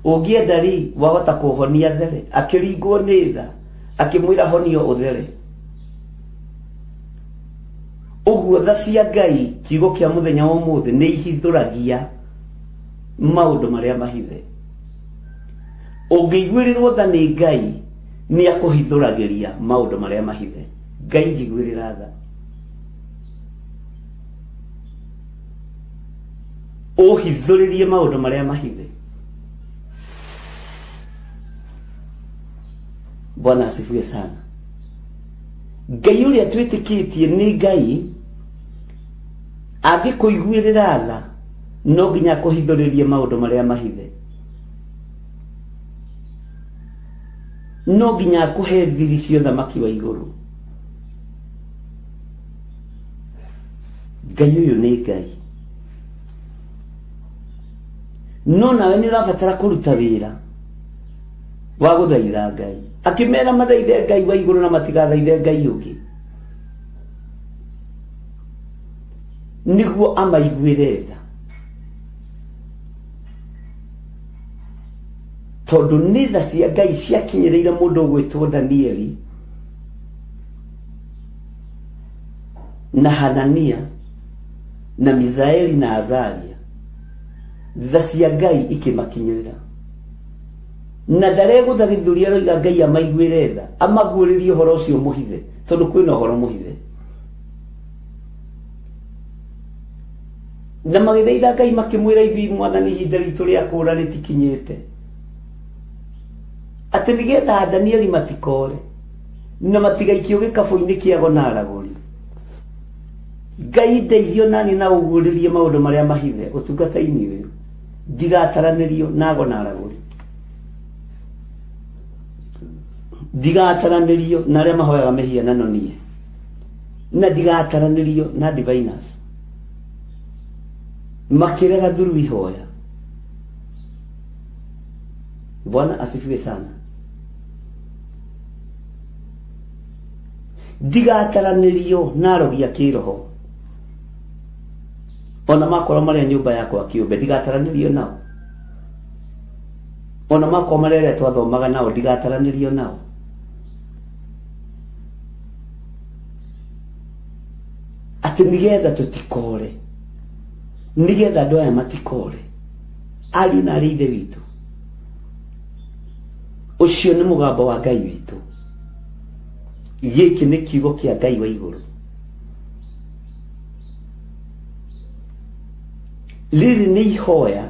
ũngĩenda ri wahota kũhonia there. Akĩringwo nĩ tha, akĩmwĩra honio ũthere. Ũguo tha cia Ngai, kiugo kĩa mũthenya wa ũmũthĩ, nĩ ihithũragia maũndũ marĩa mahithe. Ũngĩiguĩrĩrwo tha nĩ Ngai, nĩ akũhithũragĩria maũndũ marĩa mahithe. Ngai njiguĩrĩra tha, ũhithũrĩrie maũndũ marĩa mahithe. Bwana asifiwe sana. Ngai ũrĩa twĩtĩkĩtie nĩ Ngai angĩkũiguĩrĩra tha. No nginya akũhithũrĩrie maũndũ marĩa mahithe. No nginya akũhe thiri cia ũthamaki wa igũrũ. Ngai ũyũ nĩ Ngai. No nawe nĩ ũrabatara kũruta wĩra wa gũthaitha Ngai. Akĩmera mathaithe Ngai wa igũrũ na matigathaithe Ngai ũngĩ. Nĩguo amaiguĩre tha. Tondũ nĩ tha cia Ngai ciakinyĩrĩire mũndũ ũgwĩtwo Danieli na Hanania na Misaeli na Azaria. Tha cia Ngai ikĩmakinyĩrĩra. Na ndaregũtha gĩthũri aroiga Ngai amaiguĩre tha, amaguũrĩrie ũhoro ũcio mũhithe, tondũ kwĩna ũhoro mũhithe. Na magĩthaitha Ngai makĩmwĩra ithuĩ mwathani ihinda ritũ rĩa kũũra rĩtikinyĩte. Atĩ nĩgetha Danieli matikore na matigaikio gĩkabũ-inĩ kĩa ago na aragũri. Ngai ndeithio nani na ũguũrĩrie maũndũ marĩa mahithe ũtungata-inĩ ũyũ. Ndigataranĩrio na ago na aragũri. Ndigataranĩrio na arĩa mahoyaga mĩhianano niĩ. Na ndigataranĩrio na diviners. Makĩrega thuru ihoya. Bwana asifiwe sana. Ndigataranĩrio na arogi a kĩroho. Ona makorwo marĩ a nyũmba yakwa kĩũmbe, ndigataranĩrio nao. Ona makorwo marĩ arĩa twathomaga nao, ndigataranĩrio nao. Atĩ nĩgetha tũtikore, nĩgetha andũ aya matikore, ariũ na arĩ ithe witũ. Ũcio nĩ mũgambo wa Ngai witũ. Gĩkĩ nĩ kiugo kĩa Ngai wa igũrũ. Rĩrĩ nĩ ihoya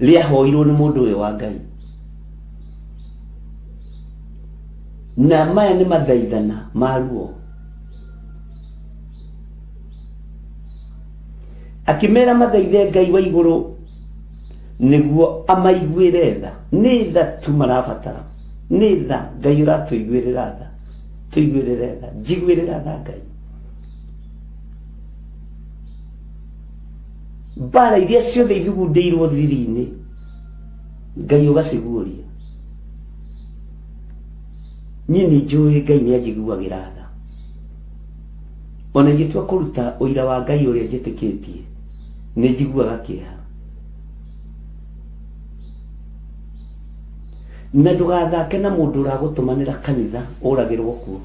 rĩahoirwo nĩ mũndũ ũyũ wa Ngai. Na maya nĩ mathaithana ma ruo. Akĩmera mathaithe Ngai wa igũrũ nĩguo amaiguĩre tha. Nĩ tha tu marabatara. Nĩ tha Ngai ũratũiguĩrĩra tha. Tũiguĩrĩre tha. Njiguĩrĩra tha Ngai. Mbara iria ciothe ithugundĩirwo thiri-inĩ Ngai ũgaciguũria. Niĩ nĩ njũĩ Ngai nĩ anjiguagĩra tha. Ona ingĩtua kũruta ũira wa Ngai ũrĩa njĩtĩkĩtie, nĩ njiguaga kĩeha. Na ndũgathake na mũndũ ũragũtũmanĩra kanitha ũragĩrwo kuo.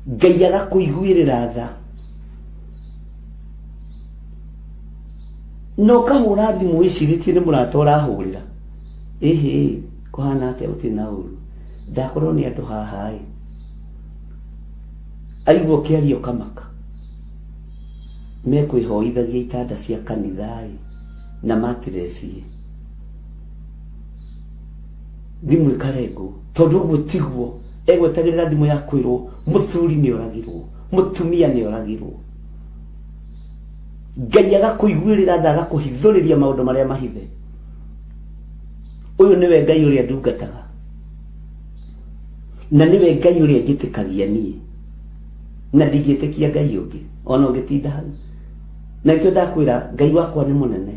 Ngai agakũiguĩrĩra tha. Na ũkahũra thimũ wĩcirĩtie nĩ mũrata ũrahũrĩra. Ĩhĩ, kũhana atĩa gũtirĩ na ũru. Ndakorwo nĩ andũ haha ĩ. Aigua ũkĩaria ũkamaka. Mekwĩhoithagia itanda cia kanitha ĩ na mattress ĩ. Thimũ ĩkarengwo tondũ ũguo tiguo egwetagĩrĩra thimũ ya kwĩrwo mũthuri nĩ oragirwo, mũtumia nĩ oragirwo. Ngai agakũiguĩrĩra tha agakũhithũrĩria maũndũ marĩa mahithe. Ũyũ nĩwe Ngai ũrĩa ndungataga. Na nĩwe Ngai ũrĩa njĩtĩkagia niĩ. Na ndingĩtĩkia Ngai ũngĩ ona ũngĩtinda hau. Na nĩkĩo ndakwĩra Ngai wakwa nĩ mũnene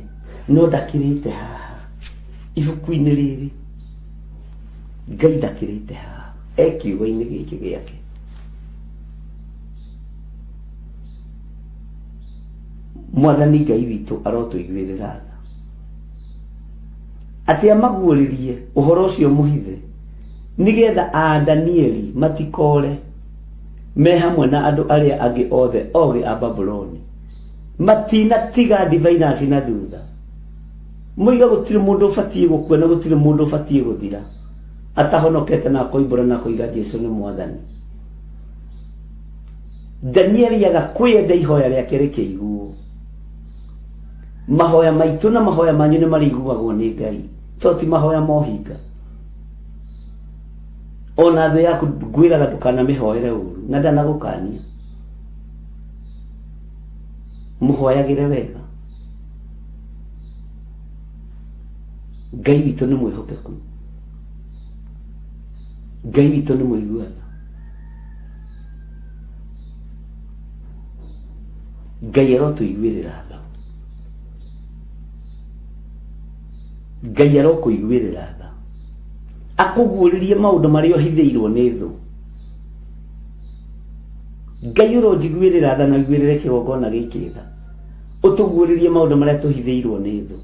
no ndakĩrĩte haha ibuku-inĩ rĩrĩ. Ngai ndakĩrĩte haha e kiugo-inĩ gĩkĩ gĩake. Mwathani Ngai witũ arotũiguĩrĩra tha. Atĩ amaguũrĩrie ũhoro ũcio mũhithe nĩgetha a Danieli matikore me hamwe na andũ arĩa angĩ othe ogĩ a Babuloni. Matinatiga diviners na thutha. Moiga gũtirĩ mũndũ ũbatiĩ gũkua na gũtirĩ mũndũ ũbatiĩ gũthira atahonokete na akoimbũra na akoiga Jesu nĩ mwathani. Danieli aga kwĩyenda ihoya rĩake rĩkĩiguo. Mahoya maitũ na mahoya manyu nĩ marĩiguagwo nĩ Ngai, to ti mahoya ma ũhinga. Ona thũ yaku ngwĩraga ndũkanamĩhoere ũru na ndanagũkania. Mũhoyagĩre wega. Ngai witũ nĩ mwĩhokeku, Ngai witũ nĩ mũigua tha. Ngai arotũiguĩrĩra tha, Ngai arokũiguĩrĩra tha, akũguũrĩrie maũndũ marĩa ũhithĩirwo nĩ thũ. Ngai ũronjiguĩrĩra tha na ũiguĩrĩre kĩgongona gĩkĩ tha, ũtũguũrĩrie maũndũ marĩa tũhithĩirwo nĩ thũ.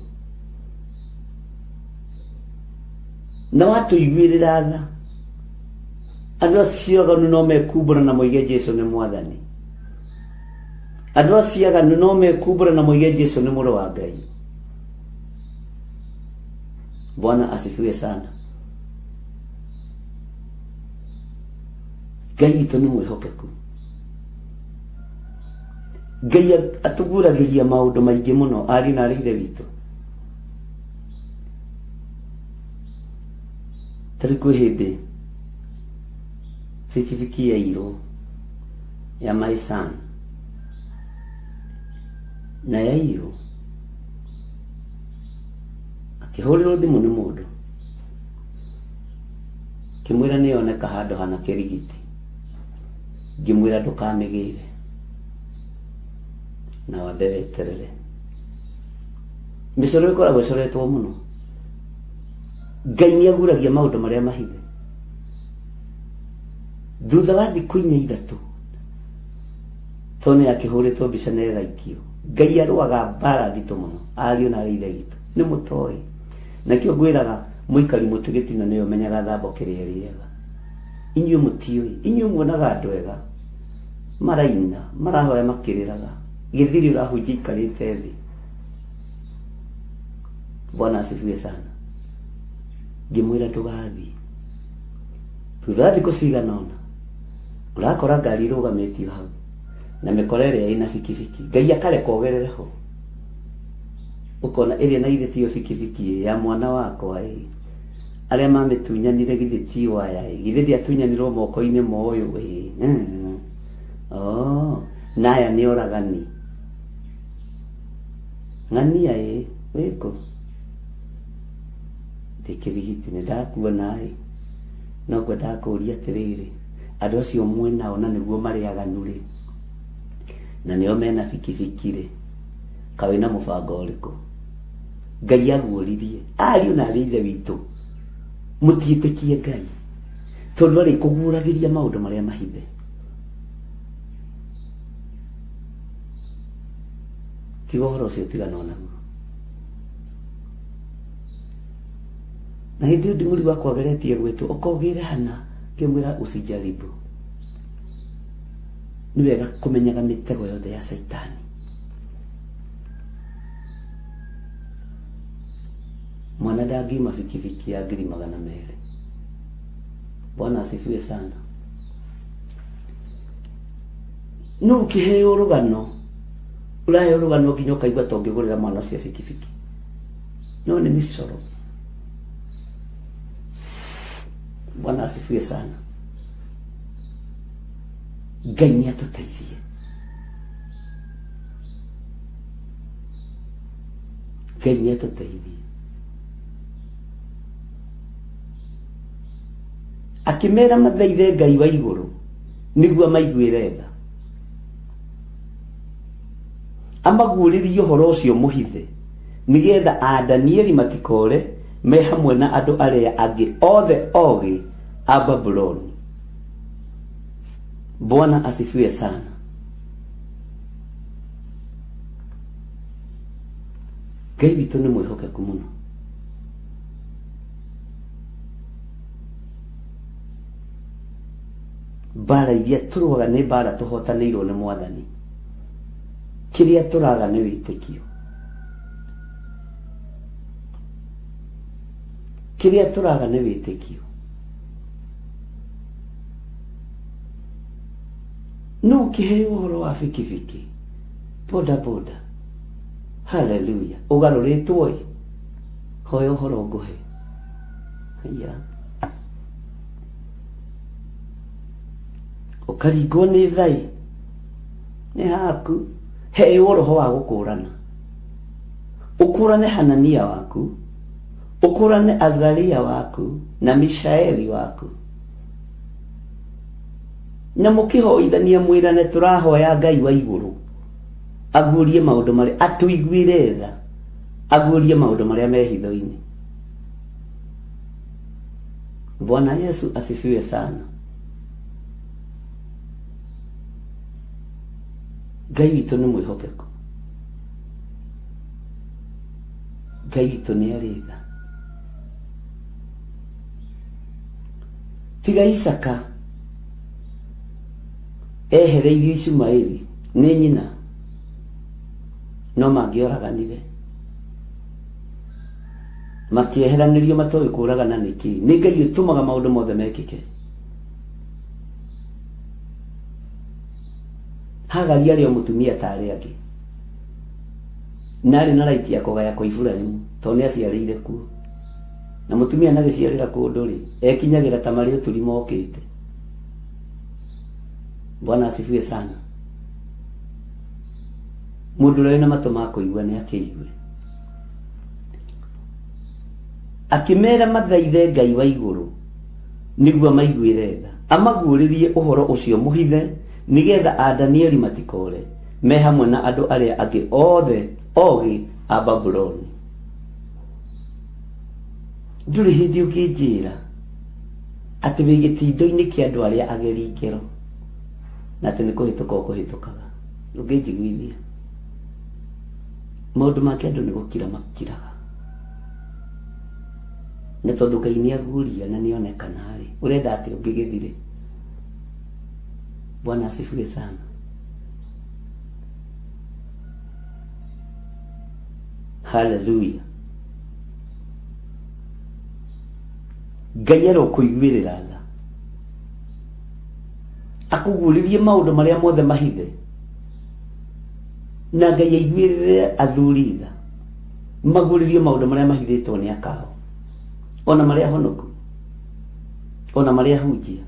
Na watũiguĩrĩra tha, andũ acio aganu no mekumbũra na moige Jesu nĩ Mwathani. Andũ acio aganu no mekumbũra na moige Jesu nĩ mũrũ wa Ngai. Bwana asifiwe sana. Ngai witũ nĩ mwĩhokeku. Ngai atũguũragĩria maũndũ maingĩ mũno ariũ na arĩ ithe witũ. Tarĩ kwĩ hĩndĩ bikibiki yairwo ya my son na yaiywo akĩhũrĩrwo thimũ nĩ mũndũ ngĩmwĩra nĩ yoneka handũ hana kĩrigiti, ngĩmwĩra ndũkamĩgĩre na wambe weterere. Mĩcoro ĩkoragwo ĩcoretwo mũno. Ngai nĩ aguragia maũndũ marĩa mahithe. Thutha wa thikũ inya ithatũ, tondũ nĩ yakĩhũrĩtwo mbica na ĩgaikio, Ngai arũaga mbara nditũ mũno, ariũ na arĩ ithe witũ, nĩ mũtoĩ. Nakĩo ngwĩraga mũikari mũtĩ gĩtina nĩwe ũmenyaga thambo kĩrĩa ĩrĩaga. Inyuĩ mũtiũĩ, inyuĩ muonaga andũ ega maraina, marahoya makĩrĩraga, gĩthiri ũrahunjia ikarĩte thĩ. Bwana asifiwe sana. Ngĩmwĩra ndũgathiĩ. Thutha wa thikũ cigana ũna, ũrakora ngari ĩrũgamĩtio hau na mĩkora ĩrĩa ĩna bikibiki, Ngai akareka ũgerere ho. Ũkona ĩrĩa na githĩ tiyo bikibiki ĩ, ya mwana wakwa ĩ. Arĩa mamĩtunyanire githĩ ti o aya ĩ, githĩ ndĩatunyanirwo moko-inĩ ma ũyũ ĩ. Oh, na aya nĩ oragani. Ng'ania ĩ, wĩkũ? Ndĩ kĩrigiti nĩ ndakuona ĩ, no ngwendaga kũũria atĩrĩrĩ, andũ acio mwĩnao na nĩguo marĩ aganu rĩ, na nĩo mena bikibiki rĩ, kaĩ wĩna mũbango ũrĩkũ? Ngai aguũririe ariũ na arĩ ithe witũ, mũtiĩtĩkie Ngai tondũ arĩ kũguũragĩria maũndũ marĩa mahithe. Tiga ũhoro ũcio tigana onaguo. Na hĩndĩ ĩyo nding'ũri wakwa ageretie gwĩtwo ũkogĩre hana, ngĩmwĩra usijaribu. Nĩ wega kũmenyaga mĩtego yothe ya Caitani. Mwana ndangiuma bikibiki ya ngiri 200. Bwana asifiwe sana. No ũkĩheo rũgano, ũraheo rũgano nginya ũkaigua ta ũngĩgũrĩra mwana ũcio bikibiki. No nĩ mĩcoro. Bwana asifiwe sana. Ngai nĩ atũteithie. Ngai nĩ atũteithie. Akĩmera mathaithe Ngai wa igũrũ nĩguo amaiguĩre tha. Amaguũrĩrie ũhoro ũcio mũhithe nĩgetha a Danieli matikoore me hamwe na andũ arĩa angĩ othe ogĩ a Babuloni. Bwana asifiwe sana. Ngai witũ nĩ mwĩhokeku mũno. Mbara iria tũrũaga nĩ mbara tũhotanĩirwo nĩ Mwathani. Kĩrĩa tũraga nĩ wĩtĩkio. Kĩrĩa tũraga nĩ wĩtĩkio. No ũkĩheo ũhoro wa bikibiki, boda boda. Haleluya. Ũgarũrĩtwo ĩ. Hoya ũhoro ngũhe. Haiya. Ũkaringwo nĩ thai. Nĩ haku. Heo roho wa gũkũrana. Ũkũrane Hanania waku. Ũkũrane Azaria waku na Mishaeli waku. Na mũkĩhoithania mwĩrane tũrahoya Ngai wa igũrũ aguũrie maũndũ marĩa atũiguĩre tha, aguũrie maũndũ marĩa me hitho-inĩ. Bwana Yesu asifiwe sana. Ngai witũ nĩ mwĩhokeku. Ngai witũ nĩ arĩ tha. Tiga Isaka ehereirio Ishumaeli nĩ nyina, no mangĩoraganire makĩeheranĩrio matoĩ kũragana nĩkĩ. Nĩ Ngai ũtũmaga maũndũ mothe mekĩke. Hagari arĩ o mũtumia ta arĩa angĩ, na arĩ na right ya kũgaya kwa Iburahimu tondũ nĩ aciarĩire kuo. Na mũtumia anagĩciarĩra kũndũ rĩ, ekinyagĩra ta marĩ ũturi mokĩte. Bwana asifiwe sana. Mũndũ ũrĩa wĩna matũ ma kũigua nĩ akĩigue. Akĩmera mathaithe Ngai wa igũrũ nĩguo amaiguĩre tha, amaguũrĩrie ũhoro ũcio mũhithe, nĩgetha a Danieli matikoore me hamwe na andũ arĩa angĩ othe ogĩ a Babuloni. Ndũrĩ hĩndĩ ũngĩnjĩra atĩ wĩ gĩtindo-inĩ kĩa andũ arĩa ageri ngero na atĩ nĩ kũhĩtũka ũkũhĩtũkaga. Ndũngĩnjiguithia. Maũndũ make andũ nĩ gũkira makiraga. Na tondũ Ngai nĩ aguũria na nĩ onekana rĩ, ũrenda atĩ ũngĩgĩthire. Bwana asifiwe sana. Haleluya. Ngai arokũiguĩrĩra tha, akũguũrĩrie maũndũ marĩa mothe mahithe, na Ngai aiguĩrĩre athuri tha, maguũrĩrio maũndũ marĩa mahithĩtwo nĩ akao, ona marĩa honoku, ona marĩa hunjia.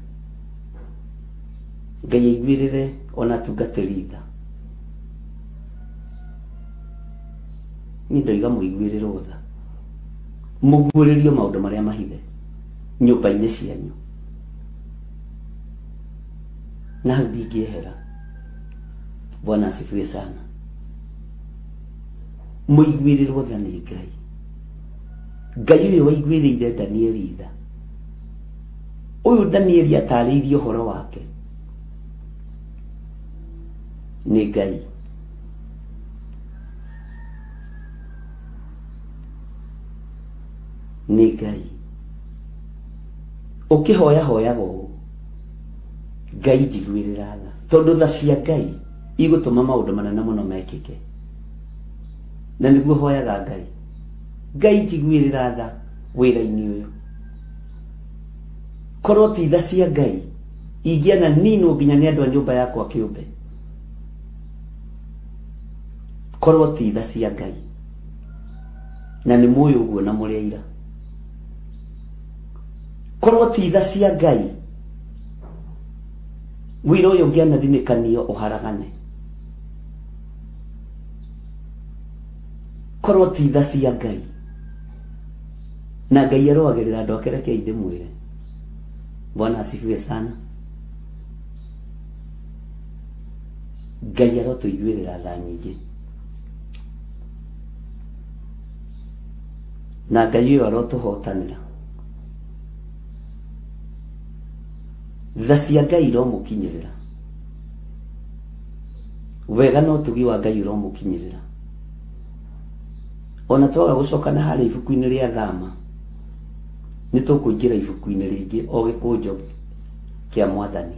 Ngai aiguĩrĩre ona atungatĩri tha. Niĩ ndoiga mũiguĩrĩrwo tha, mũguũrĩrio maũndũ marĩa mahithe nyũmba-inĩ cianyu, na hau ndingĩehera. Bwana asifiwe sana. Mũiguĩrĩrwo tha nĩ Ngai. Ngai ũyũ waiguĩrĩire Danieli tha, ũyũ Danieli atarĩirie ũhoro wake nĩ Ngai. Nĩ Ngai. Ũkĩhoya hoyaga ũũ, Ngai njiguĩrĩra tha, tondũ tha cia Ngai igũtũma maũndũ manene mũno mekĩke. Na nĩguo hoyaga Ngai, Ngai njiguĩrĩra tha wĩra-inĩ ũyũ. Korwo ti tha cia Ngai ingĩana ninwo nginya nĩ andũ a nyũmba yakwa kĩũmbe. Korwo ti tha cia Ngai, na nĩ mũĩ ũguo na mũrĩ aira. Korwo ti tha cia Ngai, wĩra ũyũ ũngĩanathinĩkanio ũharagane. Korwo ti tha cia Ngai, na Ngai arũagĩrĩra andũ ake, rekei ndĩmwĩre. Bwana asifiwe sana. Ngai arotũiguĩrĩra tha nyingĩ, na Ngai ũyũ arotũhotanĩra. Tha cia Ngai iromũkinyĩrĩra, wega na ũtugi wa Ngai ũromũkinyĩrĩra. Ona twaga gũcoka na harĩa ibuku-inĩ rĩa Thama, nĩ tũkũingĩra ibuku-inĩ rĩngĩ o gĩkũnjo kĩa Mwathani.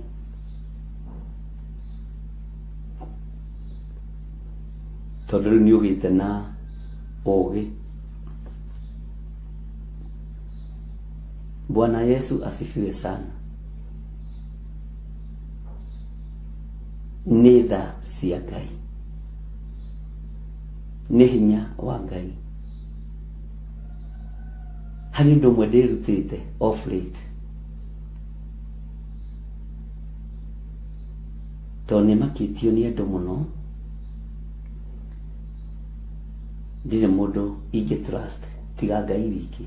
Tondũ rĩu nĩ ũgĩte na ũgĩ. Bwana Yesu asifiwe sana. Nĩ tha cia Ngai, nĩ hinya wa Ngai. Harĩ ũndũ ũmwe ndĩrutĩte off late, tondũ nĩ makĩtio nĩ andũ mũno, ndirĩ mũndũ ingĩ trust tiga Ngai wiki.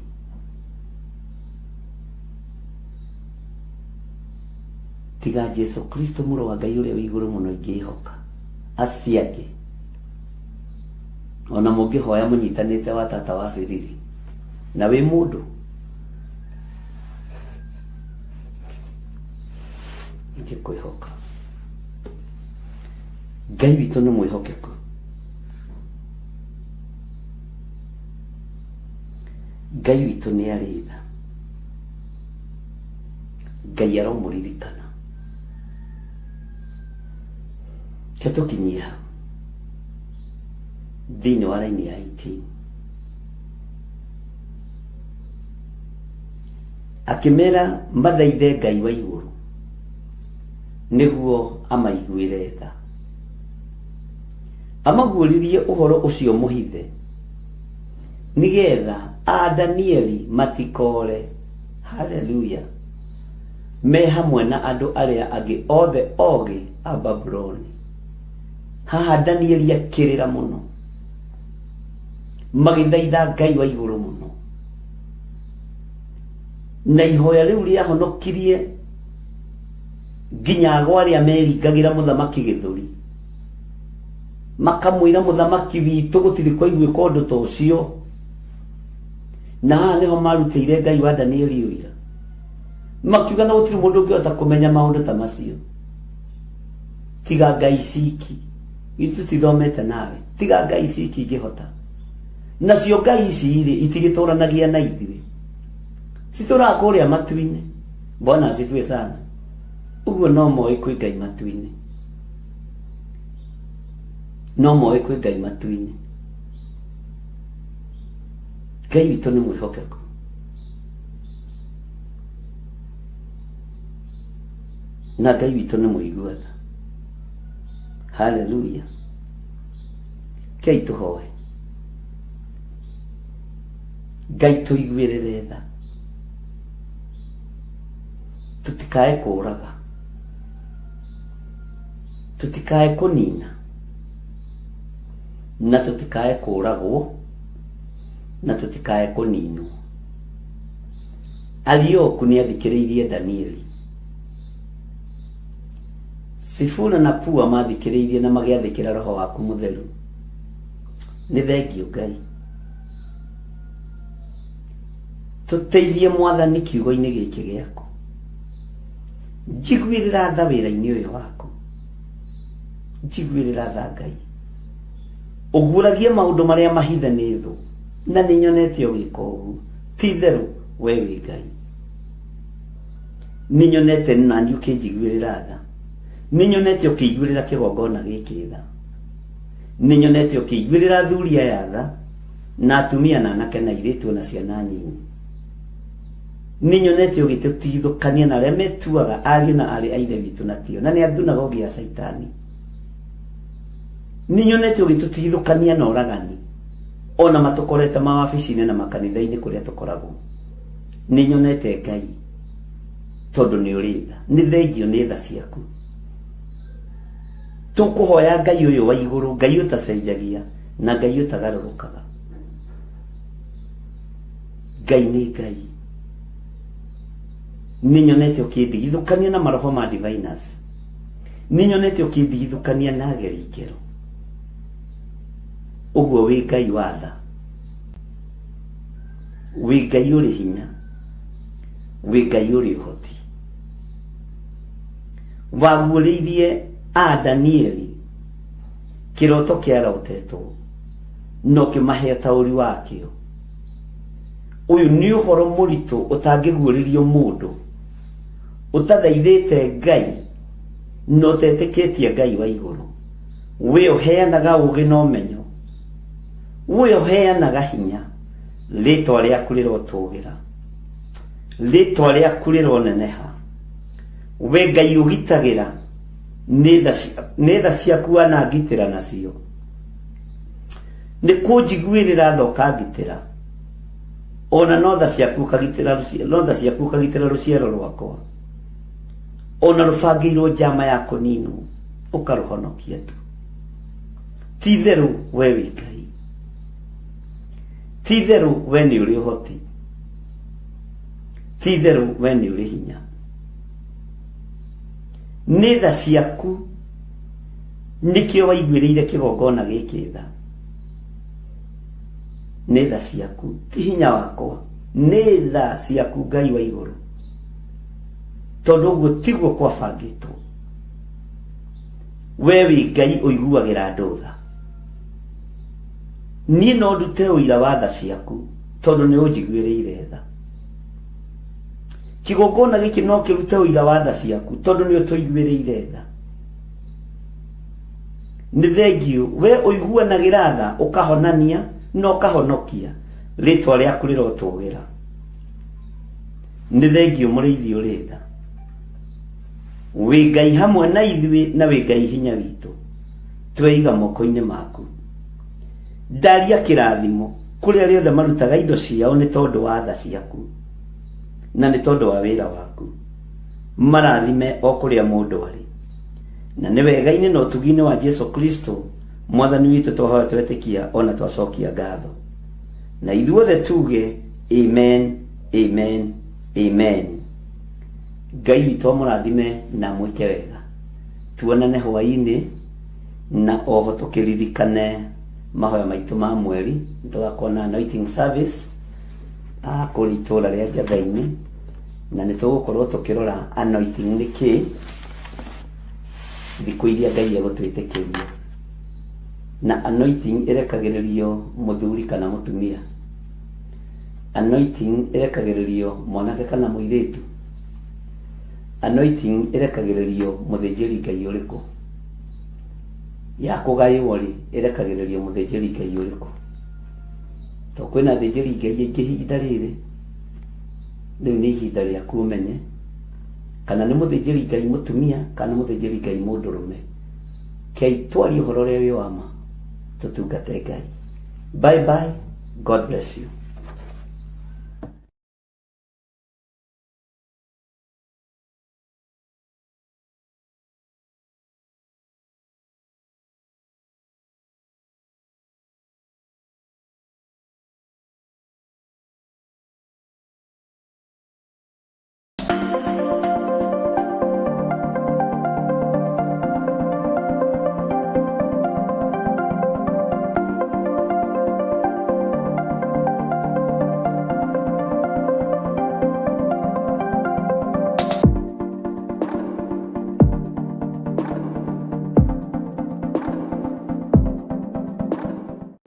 Tiga Jesu Kristo mũrũ wa Ngai ũrĩa wĩ igũrũ mũno ingĩhoka. Acio angĩ ona mũngĩhoya mũnyitanĩte wa tata wa ciriri na wĩ mũndũ ingĩkwĩhoka. Ngai witũ nĩ mwĩhokeku. Ngai witũ nĩ arĩ tha. Ngai aromũririkana. Reke tũkinyie hau thĩinĩ wa raini ya 18. Akĩmera mathaithe Ngai wa igũrũ nĩguo amaiguĩre tha. Amaguũririe ũhoro ũcio mũhithe nĩgetha a Danieli matikoore. Haleluya! Me hamwe na andũ arĩa angĩ othe ogĩ a Babuloni. Haha Danieli akĩrĩra mũno, magĩthaitha Ngai wa igũrũ mũno, na ihoya rĩu rĩahonokirie nginya ago arĩa meringagĩra mũthamaki gĩthũri, makamwĩra mũthamaki witũ gũtirĩ kwaiguĩka ũndũ ta ũcio. Na haha nĩho marutĩire Ngai wa Danieli ũira, makiuga na gũtirĩ mũndũ ũngĩhota kũmenya maũndũ ta macio tiga Ngai ciki. Ithuĩ tũtithomete nawe, tiga Ngai ciki ingĩhota. Nacio Ngai ici rĩ, itigĩtũranagia na ithuĩ, citũraga kũrĩa matu-inĩ. Bwana asifiwe sana. Ũguo no moĩ kwĩ Ngai matu-inĩ, no moĩ kwĩ Ngai matu-inĩ. Ngai witũ nĩ mwĩhokeku. Na Ngai witũ nĩ mũigua tha. Haleluya. Kei tũhoe. Ngai tũiguĩrĩre tha. Tũtikae kũũraga. Tũtikae kũnina. Na tũtikae kũũragwo. Na tũtikae kũninwo. Arioku nĩ athikĩrĩirie Danieli. Sifura na Pua mathikĩrĩirie na magĩathĩkĩra roho waku mũtheru. Nĩ thengiũ Ngai. Tũteithie Mwathani kiugo-inĩ gĩkĩ gĩaku. Njiguĩrĩra tha wĩra-inĩ ũyũ waku. Njiguĩrĩra tha Ngai. Ũguũragie maũndũ marĩa mahithe nĩ thũ, na nĩ nyonete ũgĩka ũguo. Ti itherũ we wĩ Ngai. Nĩ nyonete na niĩ ũkĩnjiguĩrĩra tha. Nĩ nyonete ũkĩiguĩrĩra kĩgongona gĩkĩ tha. Nĩ nyonete ũkĩiguĩrĩra athuri aya tha, na atumia na anake na airĩtu na ciana nyinyi. Nĩ nyonete ũgĩtũtigithũkania na arĩa metuaga ariũ na aarĩ a Ithe witũ na tio, na nĩ athunagogi ya Caitani. Nĩ nyonete ũgĩtũtigithũkania na oragani, ona matũkorete mawabici-inĩ na makanitha-inĩ kũrĩa tũkoragwo. Nĩ nyonete Ngai, tondũ nĩ ũrĩ tha. Nĩ thengio nĩ tha ciaku. Tũkũhoya Ngai ũyũ wa igũrũ, Ngai ũtacenjagia na Ngai ũtagarũrũkaga. Ngai nĩ Ngai. Nĩ nyonete ũkĩndigithũkania na maroho ma diviners. Nĩ nyonete ũkĩndigithũkania na ageri ngero. Ũguo wĩ Ngai wa tha. Wĩ Ngai ũrĩ hinya. Wĩ Ngai ũrĩ ũhoti. Waguũrĩirie a Danieli kĩroto kĩarotetwo na ũkĩmahe ũtaũri wakĩo. Ũyũ nĩ ũhoro mũritũ ũtangĩguũrĩrio mũndũ ũtathaithĩte Ngai na ũtetĩkĩtie Ngai wa igũrũ. We ũheanaga ũũgĩ na ũmenyo, we ũheanaga hinya, rĩtwa rĩaku rĩrotũgĩra, rĩtwa rĩaku rĩroneneha. We Ngai ũgitagĩra, nĩ tha ciaku wanangitĩra nacio, nĩ kũnjiguĩrĩra tha ũkangitĩra, ona no tha ciaku ũkagitĩra no tha ciaku ũkagitĩra rũciaro rwakwa, ona rũbangĩirwo njama ya kũninwo ũkarũhonokia tu. Ti itherũ we wĩ Ngai, ti itherũ we nĩ ũrĩ ũhoti, ti itherũ we nĩ ũrĩ hinya. Nĩ tha ciaku nĩkĩo waiguĩrĩire kĩgongona gĩkĩ tha. Nĩ tha ciaku, ti hinya wakwa, nĩ tha ciaku Ngai wa igũrũ, tondũ ũguo tiguo kwabangĩtwo. We wĩ Ngai ũiguagĩra andũ tha. Niĩ no ndute ũira wa tha ciaku tondũ nĩ ũnjiguĩrĩire tha. Kĩgongona gĩkĩ no kĩrute ũira wa tha ciaku tondũ nĩ ũtũiguĩrĩire tha. Nĩ thengiũ we ũiguanagĩra tha, ũkahonania na ũkahonokia, rĩtwa rĩaku rĩrotũgĩra. Nĩ thengiũ mũrĩithi ũrĩ tha, wĩ Ngai hamwe na ithuĩ na wĩ Ngai hinya witũ. Tweiga moko-inĩ maku. Ndaria kĩrathimo kũrĩ arĩa othe marutaga indo ciao nĩ tondũ wa tha ciaku na nĩ tondũ wa wĩra waku. Marathime o kũrĩa mũndũ arĩ. Na nĩ wega-inĩ na ũtugi-inĩ wa Jesu Kristo mwathani witũ twahoya twetĩkia ona twacokia ngatho. Na ithuothe tuge amen, amen, amen. Ngai witũ amũrathime na amwĩke wega. Tuonane hwaĩ-inĩ na oho tũkĩririkane mahoya maitũ ma mweri. Nĩtũgakorwo na anointing service kũrĩ itũũra rĩa Njatha-inĩ, na nĩtũgũkorwo tũkĩrora anointing nĩ kĩĩ, thikũ iria Ngai egũtwĩtĩkĩria. Na anointing ĩrekagĩrĩrio mũthuri kana mũtumia, anointing ĩrekagĩrĩrio mwanake kana mũirĩtu, anointing ĩrekagĩrĩrio mũthĩnjĩri Ngai ũrĩkũ, ya kũgaywo rĩ ĩrekagĩrĩrio mũthĩnjĩri Ngai ũrĩkũ. To kwĩna athĩnjĩri Ngai aingĩ ihinda rĩrĩ, rĩu nĩ ihinda rĩaku ũmenye kana nĩ mũthĩnjĩri Ngai mũtumia kana nĩ mũthĩnjĩri Ngai mũndũrũme. Kei twarie ũhoro ũrĩa wĩ wa ma, tũtungate Ngai. Bye bye, God bless you.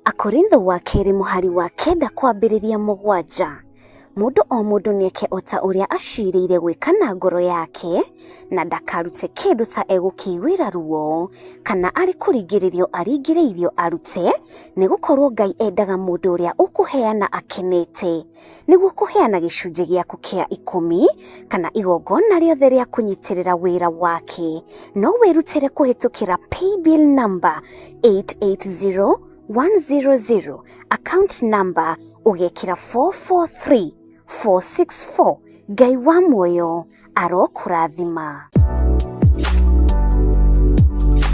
Akorintho wa kerĩ mũhari wa 9 kwambĩrĩria 7. Mũndũ o mũndũ nĩeke o ta ũrĩa acirĩire gwĩka na ngoro yake, na ndakarute kĩndũ ta egũkĩiguĩra ruo, kana arĩ kũringĩrĩrio aringĩrĩirio arute, nĩgũkorwo Ngai endaga mũndũ ũrĩa ũkũheana akenete. Nĩguo kũheana gĩcunjĩ gĩaku kĩa 10 kana igongona rĩothe rĩa kũnyitĩrĩra wĩra wake, no wĩrutĩre kũhĩtũkĩra paybill number 880100, account number ũgekĩra 443464. Ngai wa muoyo arokũrathima.